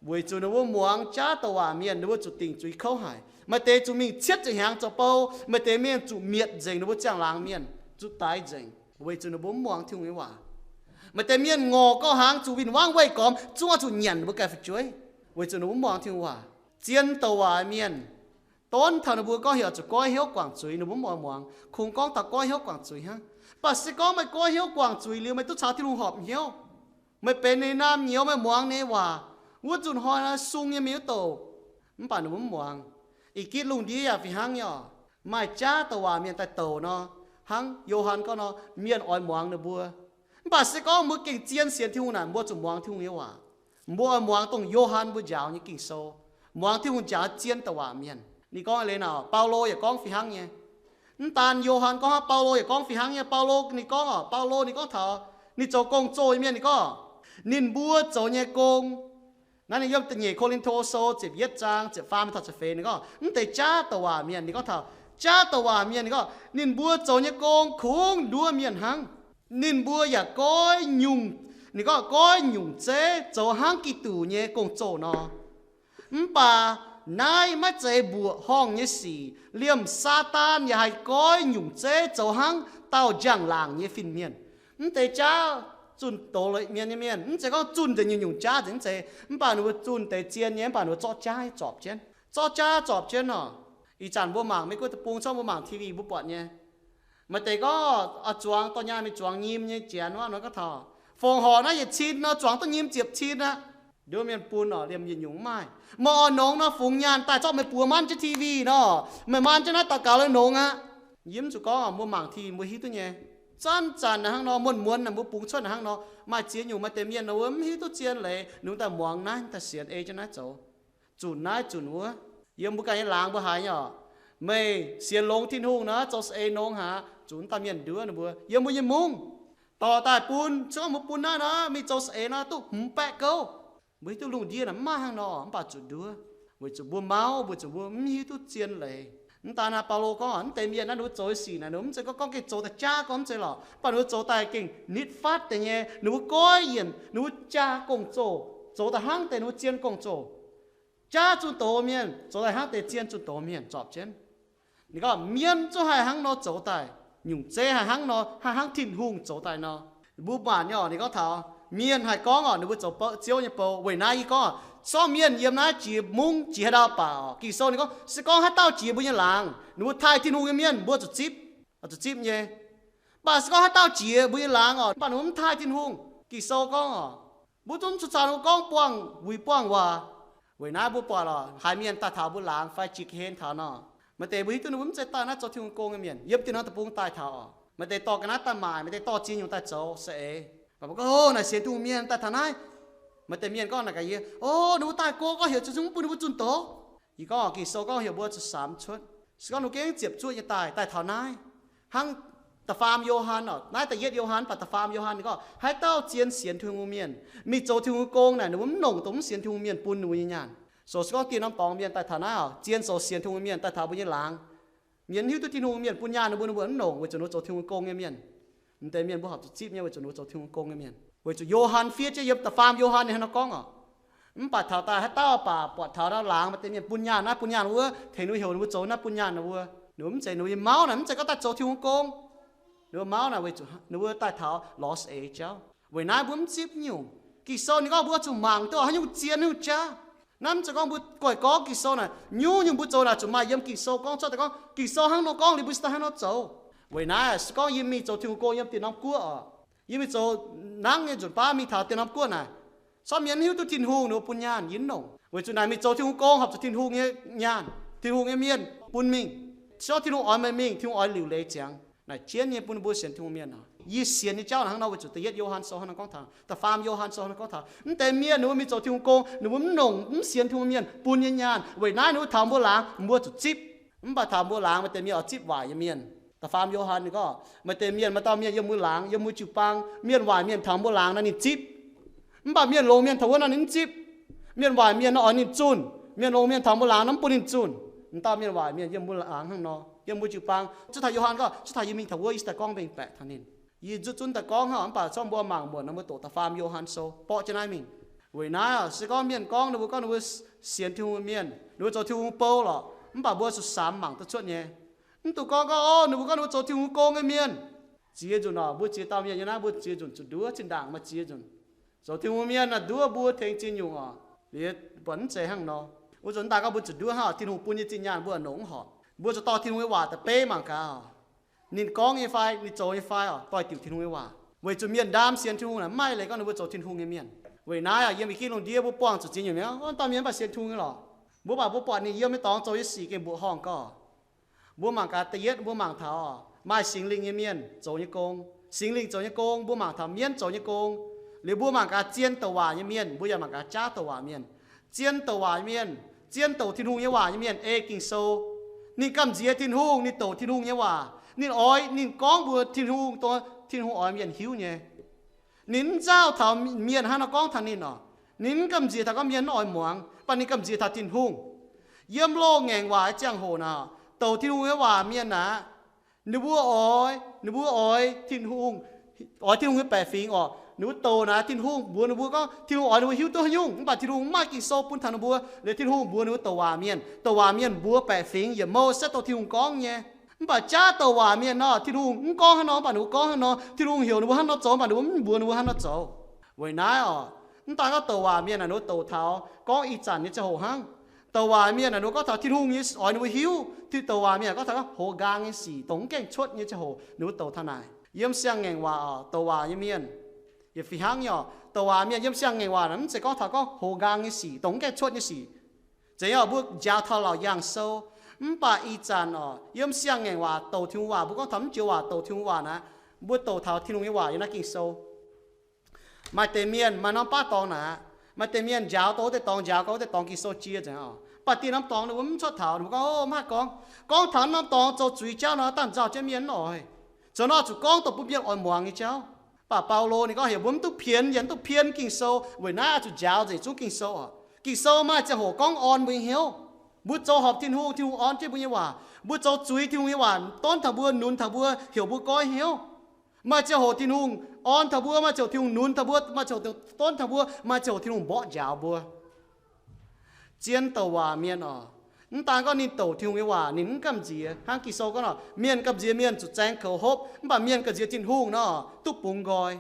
Weic zuqc ninh mbuo muangx jaav douc waac mienh, ninh mbuo zuqc dingc zuiz kouv haic. Maaih deix zuqc mingh cietv ziepc hnyangx zoux bou, maaih deix mienh zuqc mietc nzengc ninh mbuo ziangh laangz mienh, zuqc daix nzengc, weic zuqc ninh mbuo mv muangx Tin-Hungh nyei waac. Maaih deix mienh ngorc gauh hnaangx, zuqc win-wangv weih gormx, zungv oix zuqc nyanc ninh mbuo ganh fu'jueiv, weic zuqc ninh mbuo mv muangx Tin-Hungh waac. Zien douc waac mienh donv taux ninh mbuo gorngv heuc zuqc goiv hnyouv guangc zuiz, ninh mbuo mv oix muangx, kungx gorngv taux goiv hnyouv guangc zuiz hnangv. Mv baac se gorngv meih goiv hnyouv guangc zuiz liuz, meih duqv caux Tin-Hungh horpc hnyouv, meih benx ninh nyei naamh nyouz, meih muangx ninh nyei waac, wuov nzunc hnoi naaiv sung nyei mienh wuov douc. Mv baac ninh mbuo mv muangx. Ih gitv lungh ndiev yaac fih hnangv nyei oc. Maaih jaav douc waac mienh daaih douc nor, hnangv Yo^han gorngv nor, mienh oix muangx ninh mbuo. Mv baac se gorngv mbuo gengh zien sienx Tin-Hungh naaic, mbuo zuqc muangx Tin-Hungh nyei waac. Mbuo oix muangx dongh Yo^han mbuo njaaux nyei Ging-Sou, muangx Tin-Hungh njaaux zien douc waac mienh. Ninh gorngv leiz naaic, Baulo yaac gorngv fih hnangv nyei. Mv daan Yo^han gorngv hnangv, Baulo yaac gorngv fih hnangv nyei. Baulo ninh gorngv oc, Baulo ninh gorngv taux ninh zoux gong-zoh nyei mienh, ninh gorngv ninh mbuo zoux nyei gong. Naaiv ninh yiem da'nyeic Ko^lin^to Sou ziepc yietv zaang ziepc faam taux ziepc feix, ninh gorngv mv deix jaav douc waac mienh, ninh gorngv taux jaav douc waac mienh, ninh gorngv ninh mbuo zoux nyei gong kungx nduov mienh hnangv. Ninh mbuo yaac goiv nyungc, ninh gorngv goiv nyungc zeiv zoux hnangv Giduc nyei gong-zoh nor. Mv baac naaiv maiv zeiz mbuoqc horngh nyei sic. Liemh Saadaan yaac haih goiv nyungc zeiv zoux hnangv dauh njang-laangc nyei fin-mienh. Mv deix jaav zunh doz mienh nyei mienh, mv zeiz gorngv zunh nzengc nyungc-nyungc jaav nzengc, mv zeiz. Mv baac ninh mbuo zunh deix zien nyei, mv baac ninh mbuo zorqv jaav zorpc jienv, zorqv jaav zorpc jienv oc. Ih zanc mbuo mangc Meiv Guoqv deic-bung, zorqv mbuo mangc T V mbuo buatc nyei, maaih deix gorngv oix zuangx dorh nyaanh mingh zuangx nyim nyei janx wuov nor gorngv taux, fongc horc naaiv yietc cin nor, zuangx duqv nyim ziepc cin aqv. Nduov mienh bun oc, liemh yietc nyungc mv maaih. Meih oix nongx nor, fungx nyaanh daaih zorqv meih buoz manv jienv T V nor, meih manv jienv naaiv daux gaux lorqc, nongx aqv. Yie mv zuqc gorngv oc, mbuo mangc T V mbuo hiuv duqv nyei. Zanc-zanc naaic hnangv nor, muonz-muonz naaic mbuo bungx cuotv naaic hnangv nor, maaih ziex nyungc maaih deix mienh nor wuov mv hiuv duqv zien leiz, ninh daaih muangx naaiv, daaih sienx ei jienv naaiv zoux, zunc naaiv zunc wuov. Yiem mbuo ganh nyei laangz mbuo haiz nyei oc. Meih sienx longx Tin-Hungh nor, zoux saeng-eix nongx haic, zuqc dauh mienh nduov ninh mbuo yiem mbuo nyei mungv dorh daaih bun, se gorngv mbuo bun naaiv nor, mingh zoux saeng-eix nor duqv hmz baeqv gouv. Mbuo hiuv duqv lungh ndiev naaic mv maaih hnangv nor, mv baac zuqc nduov, weic zuqc mbuo mauv, weic zuqc mbuo mv hiuv duqv zien leiz. Mv daan naaiv Baulo gorngv, mv deix mienh naaiv ninh mbuo zoux nyei sic naaic, ninh mbuo mv zeiz gorngv gengh zoux daaih jaav gorngv mv zeiz lorqc, mv baac ninh mbuo zoux daaih gengh nitv fatv deix nyei, ninh mbuo goiv yienc, ninh mbuo jaa gong-zoh, zoux daaih hnangv deix ninh mbuo zien gong-zoh. Jaav zunh doz mienh zoux daaih hnangv deix zien zunh doz mienh zorpc jienv. Ninh gorngv mienh zungv haih hnangv nor zoux daaih, nyungc zeiv haih hnangv nor, haih hnangv Tin-Hungh zoux daaih nor. Mbuo maanc nyei oc, ninh gorngv taux mienh haih gorngv oc, ninh mbuo zoux bou, Ziouv nyei bou. Weic naaiv yie gorngv oc, sortv mienh yiem naaiv jiex mungv jiex haaix ndau baac oc, Ging-Sou ninh gorngv, se gorngv haaix dauh jiex mbuo nyei laangz, ninh mbuo taaih Tin-Hungh nyei mienh, mbuo zuqc zipv, zuqc zipv nyei. Mv baac se gorngv haaix dauh jiex mbuo nyei laangz oc, mv baac ninh mbuo mv taaih Tin-Hungh, Ging-Sou gorngv oc, mbuo zungv zuqc caux ninh mbuo gorngv buangh wuic buangh waac. Weic naaiv mbuo buatc oc, haiz mienh daaih taux mbuo laangz fai jiex ga'hlen taux nor, maaih deix mbuo hiuv duqv ninh mbuo mv zeiz daaih naaiv zoux Tin-Hungh gong nyei mienh. Yiem dieh norm deic-bung daaih taux oc, maaih deix dorh ga'naaiv daaih maaic, maaih deix dorh ziex nyungc daaih zoux saeng-eix. Mv baac mbuo gorngv, o, naaic sienx Tin-Hungh mienh daaih taux naaiv. Maaih deix mienh gorngv naaic gaax yie, o, ninh mbuo daaih go gorngv heuc zuqc zungv mv bun ninh mbuo zunh doz. Yie gorngv Ging-Sou gorngv heuc mbuo zuqc samx cuotv. Se gorngv ninh mbuo gengh ziepc zuoqv nyei daaih, daaih taux naaiv, hnangv da'faam Yo^han oc, naaiv da'yietv Yo^han, mv baac da'faam Yo^han ninh gorngv, haaix dauh zien sienx Tin-Hungh mienh, mingh zoux Tin-Hungh gong naaic, ninh mbuo mv nongc dongh mv sienx Tin-Hungh mienh bun ninh mbuo nyei nyaanh. Zoux se gorngv dieh norm dorngx mienh daaih taux naaiv oc, zien zoux sienx Tin-Hungh mienh daaih taux mbuo nyei laangz, mienh mv hiuv duqv Tin-Hungh mienh bun nyaanh ninh mbuo, ninh mbuo mv nongc, weic zuqc ninh mbuo zoux Tin-Hungh gong nyei mienh. Mv deix mienh mbuo horpc zuqc zipv nyei, weic zuqc ninh mbuo zoux Tin-Hungh gong nyei mienh. Weic zuqc Yo^han fiev jienv yiem da'faam Yo^han ninh hnangv nor gorngv oc. Mv baac taux daaih haaix dauh baac buatc taux naaiv laangz maaih deix mienh bun nyaanh naaiv bun nyaanh wuov, tengx ninh mbuo heuc ninh mbuo zoux naaiv bun nyaanh ninh mbuo. Ninh mbuo mv zeiz ninh mbuo nyei mauv naaic, mv zeiz gorngv daaih zoux Tin-Hungh gong. Ninh mbuo mauv naaic weic zuqc ninh mbuo daaih taux lorz saeng-eix jauv. Weic naaiv mbuo mv zipv nyungc. Ging-Sou ninh gorngv mbuo zuqc mangc duqv haaix nyungc zien, haaix nyungc jaav. Naaiv mv zeiz gorngv mbuo goiv gorngv Ging-Sou naaic, nyungc-nyungc mbuo zoux naaic zuqc maaih yiem Ging-Sou gorngv cuotv daaih gorngv Ging-Sou hnangv nor gorngv liuz mbuo se daaih hnangv nor zoux. Weic naaiv se gorngv yie mingh zoux Tin-Hungh gong yiem dieh norm guoqv oc, yie mingh zoux nangv nyei nzunc baav mingh taux dieh norm guoqv naaic, sortv mienh mv hiuv duqv Tin-Hungh ninh mbuo bun nyaanh, yie mv nongc. Weic zuqc naaic mingh zoux Tin-Hungh gong horpc zuqc Tin-Hungh nyei nyaanh, Tin-Hungh nyei mienh bun mingh. Sortv Tin-Hungh oix meih mingh, Tin-Hungh oix liuc leiz ziangx. Naaic jienv nyei bun mbuo sienx Tin-Hungh mienh oc. Yie sienx nyei jauv naaic hnangv nor weic zuqc da'yietv Yo^han Sou hnangv nor gorngv taux, da'faam Yo^han Sou hnangv nor gorngv taux, mv deix mienh ninh mbuo mingh zoux Tin-Hungh gong, ninh mbuo mv nongc mv sienx Tin-Hungh mienh bun nyei nyaanh. Weic naaiv ninh mbuo taux mbuo laangz, mbuo zuqc zipv. Mv baac taux mbuo laangz maaih deix mienh oix zipv waaic nyei mienh. Da'faam Yo^han ninh gorngv, maaih deix mienh, maaih dauh mienh yiem mbuo laangz, yiem mbuo jiu-baang, mienh waaic mienh taux mbuo laangz nor ninh zipv. Mv baac mienh longx mienh taux wuov nor ninh mv zipv. Mienh waaic mienh nor oix ninh zunh. Mienh longx mienh taux mbuo laangz nor mv bun ninh zunh. M'dauh mienh waaic mienh yiem mbuo laangz hnangv nor, yiem mbuo jiu-baang. Zuov taux Yo^han gorngv, zuov taux yie mingh taux wuov, yie daaih gorngv mengh baeqc taux ninh. Yie nzuqc zunv daaih gorngv hnangv, mv baac corc mbuo mangc muonc nor mbuo doqc da'faam Yo^han Sou, borqv jienv naaiv mingh. Weic naaiv se gorngv mienh gorngv ninh mbuo, gorngv ninh mbuo sienx Tin-Hungh mienh, ninh mbuo zoux Tin-Hungh bou lorqc, mv baac mbuo zuqc samx mangc duqv cuotv nyei. Mv dungx gorngv gorngv, o, ninh mbuo gorngv ninh mbuo zoux Tin-Hungh gong nyei mienh. Ziex nzunc oc, mbuo ziex dauh mienh nyei naaiv, mbuo ziex nzunc zuqc nduov zinh ndaangc maaih ziex nzunc. Zoux Tin-Hungh mienh naaiv nduov mbuo tengx ziex nyungc oc. Liuz buatc mv zeiz hnangv nor. Wuov zanc mv daaih gorngv mbuo zuqc nduov hnangv oc, Tin-Hungh bun nyei zinh nyaanh mbuo longc mv horpc. Mbuo zuqc dorh Tin-Hungh nyei waac daaih beiv mangc gaax oc, ninh gorngv nyei fai, ninh zoux nyei fai oc, doix-diuc Tin-Hungh nyei waac. Weic zuqc mienh ndaam sienx Tin-Hungh naaic mv maaih leiz gorngv ninh mbuo zoux Tin-Hungh nyei mienh. Weic naaiv yiem i ging lungh ndiev mbuo buangh zuqc ziex nyungc mienh, o, dauh mienh mv baac sienx Tin-Hungh nyei lorqc. Mbuo baac mbuo buatc ninh yiem nyei dorngx zoux nyei sic gengh mbuoqc horngh gauh. Mbuo mangc gaax da'yietv, mbuo mangc taux maaih Singx Lingh nyei mienh zoux nyei gong. Singx Lingh zoux nyei gong, mbuo mangc taux mienv zoux nyei gong. Liuz mbuo mangc gaax zien douc waac nyei mienh, mbuo yaac mangc gaax jaav douc waac mienh. Zien douc waac mienh, zien douc Tin-Hungh nyei waac nyei mienh ei Ging-Sou. Ninh gamh nziex Tin-Hungh, ninh douc Tin-Hungh nyei waac. Ninh oix, ninh gorngv mbuox Tin-Hungh, dongh Tin-Hungh oix mienh hiuv nyei. Ninh mv nzauh taux mienh hnangv nor gorngv taux ninh oc. Ninh mv gamh nziex taux gorngv mienh mv oix muangx, mv baac ninh gamh nziex taux Tin-Hungh. Yiem loz-ngaengc waac nyei ziangh hoc naaic, douc Tin-Hungh nyei waac mienh aeqv, ninh mbuo oix, ninh mbuo oix Tin-Hungh, oix Tin-Hungh nyei baeqc fingx oc. Ninh mbuo douc naaic Tin-Hungh mbuox ninh mbuo gorngv Tin-Hungh oix ninh mbuo hiuv duqv haaix nyungc, mv baac Tin-Hungh mv maaih Ging-Sou bun taux ninh mbuo. Liuz Tin-Hungh mbuox ninh mbuo douc waac mienh, douc waac mienh mbuox baeqc fingx yietc mouh se dongh Tin-Hungh gorngv nyei. Mv baac jaav douc waac mienh nor, Tin-Hungh mv gorngv hnangv nor, mv baac ninh mbuo gorngv hnangv nor. Tin-Hungh heuc ninh mbuo hnangv nor zoux, mv baac ninh mbuo mv mbuox ninh mbuo hnangv nor zoux. Weic naaiv oc, mv daan gorngv douc waac mienh naaic ninh mbuo douc taux gorngv ih zanc nyei ziangh hoc hnangv. Douc waac mienh naaic ninh mbuo gorngv taux Tin-Hungh nyei oix ninh mbuo hiuv. Tin, douc waac mienh gorngv taux gorngv hoz nqaang nyei sic, dongh mv gaengh cuotv nyei ziangh hoc ninh mbuo douc taux naaic. Yiem siang-ngaengc waac oc, douc waac nyei mienh, yietc fih hnangv nyei oc, douc waac mienh yiem siang-ngaengc waac naaic mv zeiz gorngv taux gorngv hoz nqaang nyei sic, dongh mv gaengh cuotv nyei sic. Zeiz nyei oc, mbuo njaaux taux laauc yaangh sou. Mv baac ih zanc oc, yiem siang-ngaengc waac douc Tin-Hungh waac, mbuo gorngv taux mv joux waac douc Tin-Hungh waac naaic, mbuo douc taux Tin-Hungh nyei waac yiem naaiv Ging-Sou. Maaih deix mienh maaih norm baav dorngx naaic, maaih deix mienh njaaux dongh wuov deix dorngx, njaaux gau wuov deix dorngx Ging-Sou jiex nzengc oc. Mv baac dieh norm dorngx ninh mbuo mv cuotv taux, ninh mbuo gorngv, o, mv haih gorngv. Gorngv taux norm dorngx zoux zuiz jauv nor, dangh nzauh jienv mienh mv oix. Zoux nor zuqc gorngv dongh bun mienh oix muangx nyei jauv. Mv baac Baulo ninh gorngv heuc mbuo mv duqv pien, yaac mv duqv pien Ging-Sou. Weic naaiv oix zuqc njaaux nzengc zungv Ging-Sou oc. Ging-Sou maaih ziangh hoc gorngv orn mbuo nyei hnyouv. Mbuo zoux horpc Tin-Hungh, Tin-Hungh orn jienv mbuo nyei waac. Mbuo zoux zuiz, Tin-Hungh nyei waac donv taux mbuo, nunz taux mbuo, heuc mbuo goiv hnyouv. Maaih ziangh hoc Tin-Hungh orn taux mbuo, maaih ziangh hoc Tin-Hungh nunz taux mbuo, maaih ziangh hoc donv taux mbuo, maaih ziangh hoc Tin-Hungh mborqv njaaux mbuo. Zien douc waac mienh oc, mv daan gorngv ninh douc Tin-Hungh nyei waac, ninh mv gamh nziex. Hnangv Ging-Sou gorngv nor, mienh gamh nziex mienh zuqc zaeng koux hopv, mv baac mienh gamh nziex Tin-Hungh nor, duqv bungx nqoi.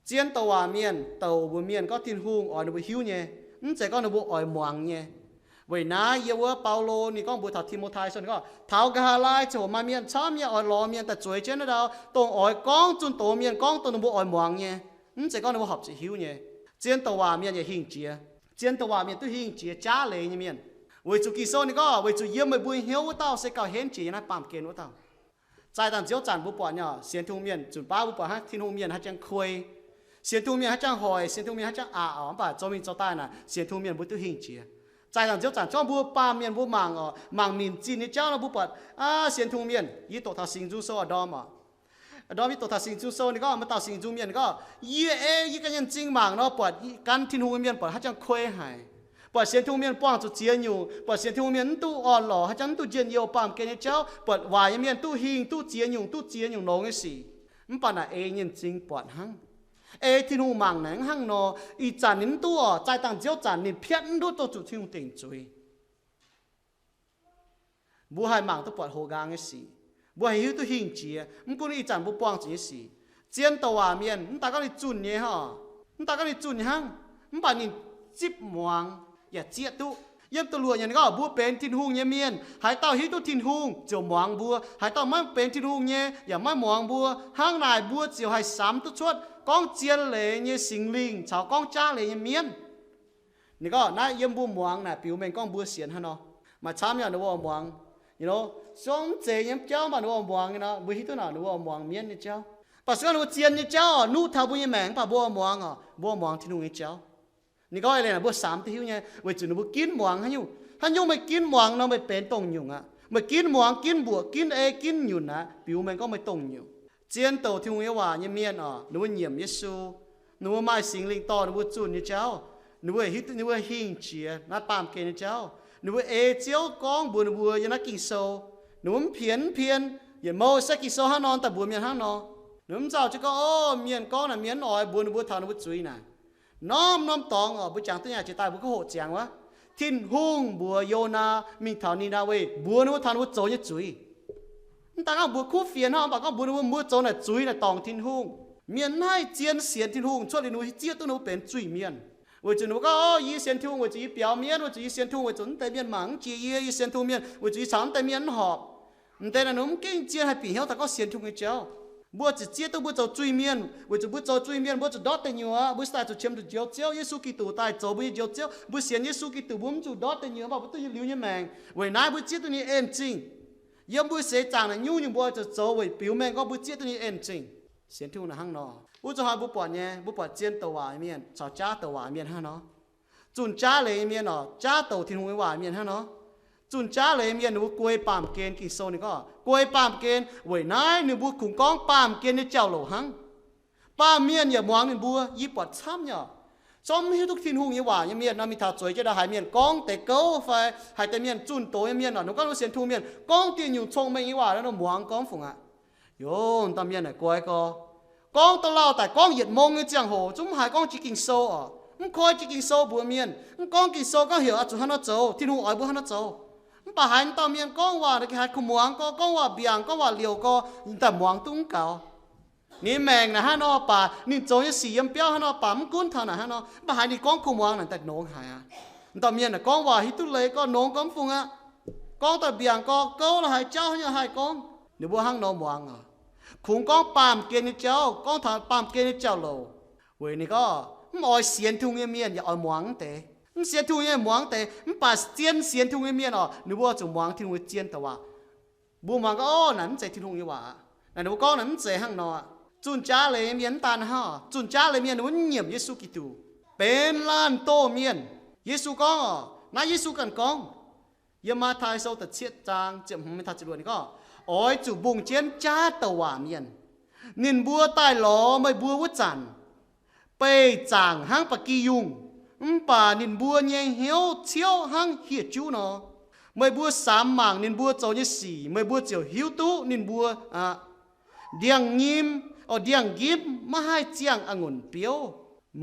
Zien douc waac mienh douc mbuox mienh gorngv Tin-Hungh oix ninh mbuo hiuv nyei, mv zeiz gorngv ninh mbuo oix muangx nyei. Weic naaiv yiem wuov Baulo ninh gorngv mbuox taux Ti^mo^tai Sou, ninh gorngv taux nqa'haav laai ziangh hoc maaih mienh camv nyei oix lorz mienh daaih zueiz jienv naaiv ndau, dongh oix gorngv zunh doz mienh, gorngv dongh ninh mbuo oix muangx nyei, mv zeiz gorngv ninh mbuo horpc zuqc hiuv nyei. Zien douc waac mienh yaac hingh jiex. Zien douc waac mienh duqv hingh jiex jaav leiz nyei mienh. Weic zuqc Ging-Sou ninh gorngv, weic zuqc yiem meih mbuo nyei hnyouv wuov dauh se gauh henv jiex yiem naaiv baamh gen wuov dauh. Zaih dangh nziouv zanc mbuo buatc nyei, sienx Tin-Hungh mienh zunc baav mbuo buatc hnangv Tin-Hungh mienh haaix jangx kuei, sienx Tin-Hungh mienh haaix jangx hoic, sienx Tin-Hungh mienh haaix jangx aqc oc, mv baac zoux mingh zoux daaih naaic, sienx Tin-Hungh mienh mbuo duqv hingh jiex. Zaih dangh nziouv zanc zorqv mbuo baamh mienh mbuo mangc oc, mangc minc zinh nyei jauv nor mbuo buatc, aa, sienx Tin-Hungh mienh, yie doqc taux Singx Nzung Sou a'ndorm oc. A'ndorm yie doqc taux Singx Nzung Sou ninh gorngv, maaih dauh Singx Nzung mienh ninh gorngv, yie ei yie ganh nyei m'zing mangc nor buatc gan Tin-Hungh mienh buatc haaix jangx kuei haic. Buatc sienx Tin-Hungh mienh buangh zuqc ziex nyungc, buatc sienx Tin-Hungh mienh mv duqv orn-lorqc, haaix jangx mv duqv njien-youh baamh gen nyei jauv, buatc waaic nyei mienh duqv hingh, duqv ziex nyungc, duqv ziex nyungc longx nyei sic. Mv baac naaic ei nyei m'zing buatc hnangv. Ei Tin-Hungh mangc naaic mv hnangv nor. Ih zanc ninh mv duqv oc, zaih dangh nziouv zanc ninh piatv mv ndutv dongh zuqc Tin-Hungh dingc zuiz. Mbuo haih mangc duqv buatc hoqc nqaang nyei sic. Mbuo haih hiuv duqv hingh jiex, mv gunv ih zanc mbuo buangh zuqc nyei sic. Zien douc waac mienh, mv daan gorngv ninh zunh nyei hnangv, mv daan gorngv ninh zunh nyei hnangv, mv baac ninh zipv muangx yaac zieqv duqv. Yiem da'luoqc nyei ninh gorngv, mbuo benx Tin-Hungh nyei mienh. Haaix dauh hiuv duqv Tin-Hungh ziouc muangx mbuo. Haaix dauh maiv benx Tin-Hungh nyei yaac maiv muangx mbuo. Hnangv naaic mbuo ziouc haih samx duqv cuotv gorngv zien leiz nyei Singx Lingh caux gorngv jaav leiz nyei mienv. Ninh gorngv naaiv yiem mbuo muangx naaic biux mengh gorngv mbuo sienx hnangv nor. Maaih camv nyei ninh mbuo oix muangx, you know, zungv mv zeiz nyei jauv mv baac ninh mbuo oix muangx nyei nor, mbuo hiuv duqv naaic ninh mbuo oix muangx mienv nyei jauv. Mv baac se gorngv ninh mbuo zien nyei jauv oc, nuqv taux mbuo nyei maengc mv baac mbuo oix muangx oc, mbuo oix muangx Tin-Hungh nyei jauv. Ninh gorngv eix leiz naaic mbuo samx duqv hiuv nyei, weic zuqc ninh mbuo ginv muangx haaix nyungc. Haaix nyungc meih ginv muangx nor meih benx dongh nyungc aqv. Meih ginv muangx, ginv mbuoqc, ginv ei, ginv nyunc aqv, biux mengh gorngv meih dongh nyungc. Zien douc Tin-Hungh nyei waac nyei mienh oc, ninh mbuo nyiemc Yesu, ninh mbuo maaih Singx Lingh dorh ninh mbuo zunh nyei jauv, ninh mbuo, ninh mbuo hingh jiex naaiv baamh gen nyei jauv. Ninh mbuo ei Ziouv gorngv mbuox ninh mbuo yiem naaiv Ging-Sou. Ninh mbuo mv pien mv pien, yietc mouh se Ging-Sou hnangv nor daaih mbuox mienh hnangv nor. Ninh mbuo mv nzauh jienv gorngv, o, mienh gorngv naaic mienh mv oix mbuox ninh mbuo taux ninh mbuo zuiz naaic. Norm-norm dorngx oc, mbuo jangx duqv nyei jiex daaih mbuo gorngv hoqc ziangx wuov. Tin-Hungh mbuox Yonaa mingh taux Ni^naa^we mbuox ninh mbuo taux ninh mbuo zoux nyei zuiz. Mv daaih gorngv mbuox kuv fienx hnangv, mv baac gorngv mbuox ninh mbuo, mbuo zoux naaic zuiz naaic dorngc Tin-Hungh. Mienh mv haih zien sienx Tin-Hungh cuotv liuz ninh mbuo zieqv duqv ninh mbuo benx zuiz mienh. Weic zuqc ninh mbuo gorngv, o, yie sienx Tin-Hungh weic zuqc yie biaux mienh, weic zuqc yie sienx Tin-Hungh weic zuqc mv deix mienh mangc mv jiex yie, yie sienx Tin-Hungh mienh weic zuqc yie caux mv deix mienh mv horpc. Mv deix naaic ninh mv gengh zien haih bieqc hnyouv taux gorngv sienx Tin-Hungh nyei jauv. Mbuo ziqc zieqv duqv mbuo zoux zuiz mienh, weic zuqc mbuo zoux zuiz mienh mbuo zuqc ndortv deic nyuoqc, mbuo daaih zuqc qiemx zuqc Njoux Ziouv. Yesu Giduc daaih zoux mbuo nyei Njoux Ziouv. Mbuo sienx Yesu Giduc mbuo mv zuqc ndortv deic nyuoqc, mv baac mbuo duqv liuz nyei maengc. Weic naaiv mbuo zieqv duqv ninh nyei en zingh. Yiem mbuo seix zaangc naaic nyungc-nyungc mbuo oix zuqc zoux weic biux mengh gorngv mbuo zieqv duqv ninh nyei en zingh. Sienx Tin-Hungh naaic hnangv nor. Wuov zuqc hnoi mbuo buatc nyei, mbuo buatc zien douc waac mienh caux jaav douc waac mienh hnangv nor. Zunh jaav leiz mienh oc, jaav douc Tin-Hungh nyei waac mienh hnangv nor. Zunh jaav leiz mienh ninh mbuo guei baamh gen, Ging-Sou ninh gorngv guei baamh gen. Weic naaiv ninh mbuo kungx gorngv baamh gen nyei jauv-louc hnangv. Baamh mienh yaac muangx ninh mbuo. Yie buatc camv nyei oc. Zorqv mv hiuv duqv Tin-Hungh nyei waac nyei mienh nor, mingh taux zueiz jienv ndau haiz mienh gorngv deix gouv fai haiz deix mienh zunh doz nyei mienh oc, ninh gorngv ninh sienx Tin-Hungh mienh gorngv diuh nyungc cong-mengh nyei waac nor, muangx gorngv fungc aqv. Yoh, dauh mienh naaic guai gorx, gorngv da'lauh daic gorngv yietc mong nyei ziangh hoc zungv mv haiz gorngv jiex Ging-Sou oc. Mv koi jiex Ging-Sou mbuox mienh, mv gorngv Ging-Sou gorngv heuc oix zuqc hnangv nor zoux, Tin-Hungh oix mbuo hnangv nor zoux. Mv baac haiz dauh mienh gorngv waac naaic haiz kuh muangx gorx, gorngv waac mbiaangc, gorngv waac liouc gorx, ninh daaih muangx duqv mv gaux. Ninh maengc naaic hnangv nor baac, ninh zoux nyei sic yiem biauv hnangv nor baac, mv gunv taux naaic hnangv nor, mv baac haiz ninh gorngv kuh muangx naaic daaih nongx haic aqv. Dauh mienh naaic gorngv waac hiuv duqv leiz gorx, nongx gorx mv fungc aqv. Gorngv daaih mbiaangc gorx, gouv la'haiz jauv haaix nyungc haih gorngv, ninh mbuo hnangv nor muangx oc. Kungx gorngv baamh gen nyei jauv, gorngv taux baamh gen nyei jauv-louc. Weic ninh gorngv mv oix sienx Tin-Hungh nyei mienh yaac oix muangx deix. Mv sienx Tin-Hungh nyei muangx deix, mv baac zien sienx Tin-Hungh nyei mienh oc, ninh mbuo zuqc muangx Tin-Hungh nyei zien douc waac. Mbuo muangx gorngv, o, naaic mv zeiz Tin-Hungh nyei waac. Naaic ninh mbuo gorngv naaic mv zeiz hnangv nor. Zunh jaav leiz mienh mv daan hnangv oc. Zunh jaav leiz mienh ninh mbuo nyiemc Yesu Giduc, benx laanh doh mienh. Yesu gorngv oc, naaiv Yesu ganh gorngv. Yiem Matv^tai Sou da'cietv zaang ziepc hmz mingh taux ziepc luoqc ninh gorngv, oix zuqc mbungh jienv jaav douc waac mienh. Ninh mbuo daaih lorz meih mbuo wuov zanc, beih zaangc hnangv ba'gi yungh, mv baac ninh mbuo nyei hnyouv ciouv hnangv hieh juv nor. Meih mbuo samx mangc ninh mbuo zoux nyei sic, meih mbuo ziouc hiuv duqv ninh mbuo aqv. Ndiangx-nqimv, o, ndiangx-nqimv maiv haih ziangh a'ngunc biouv.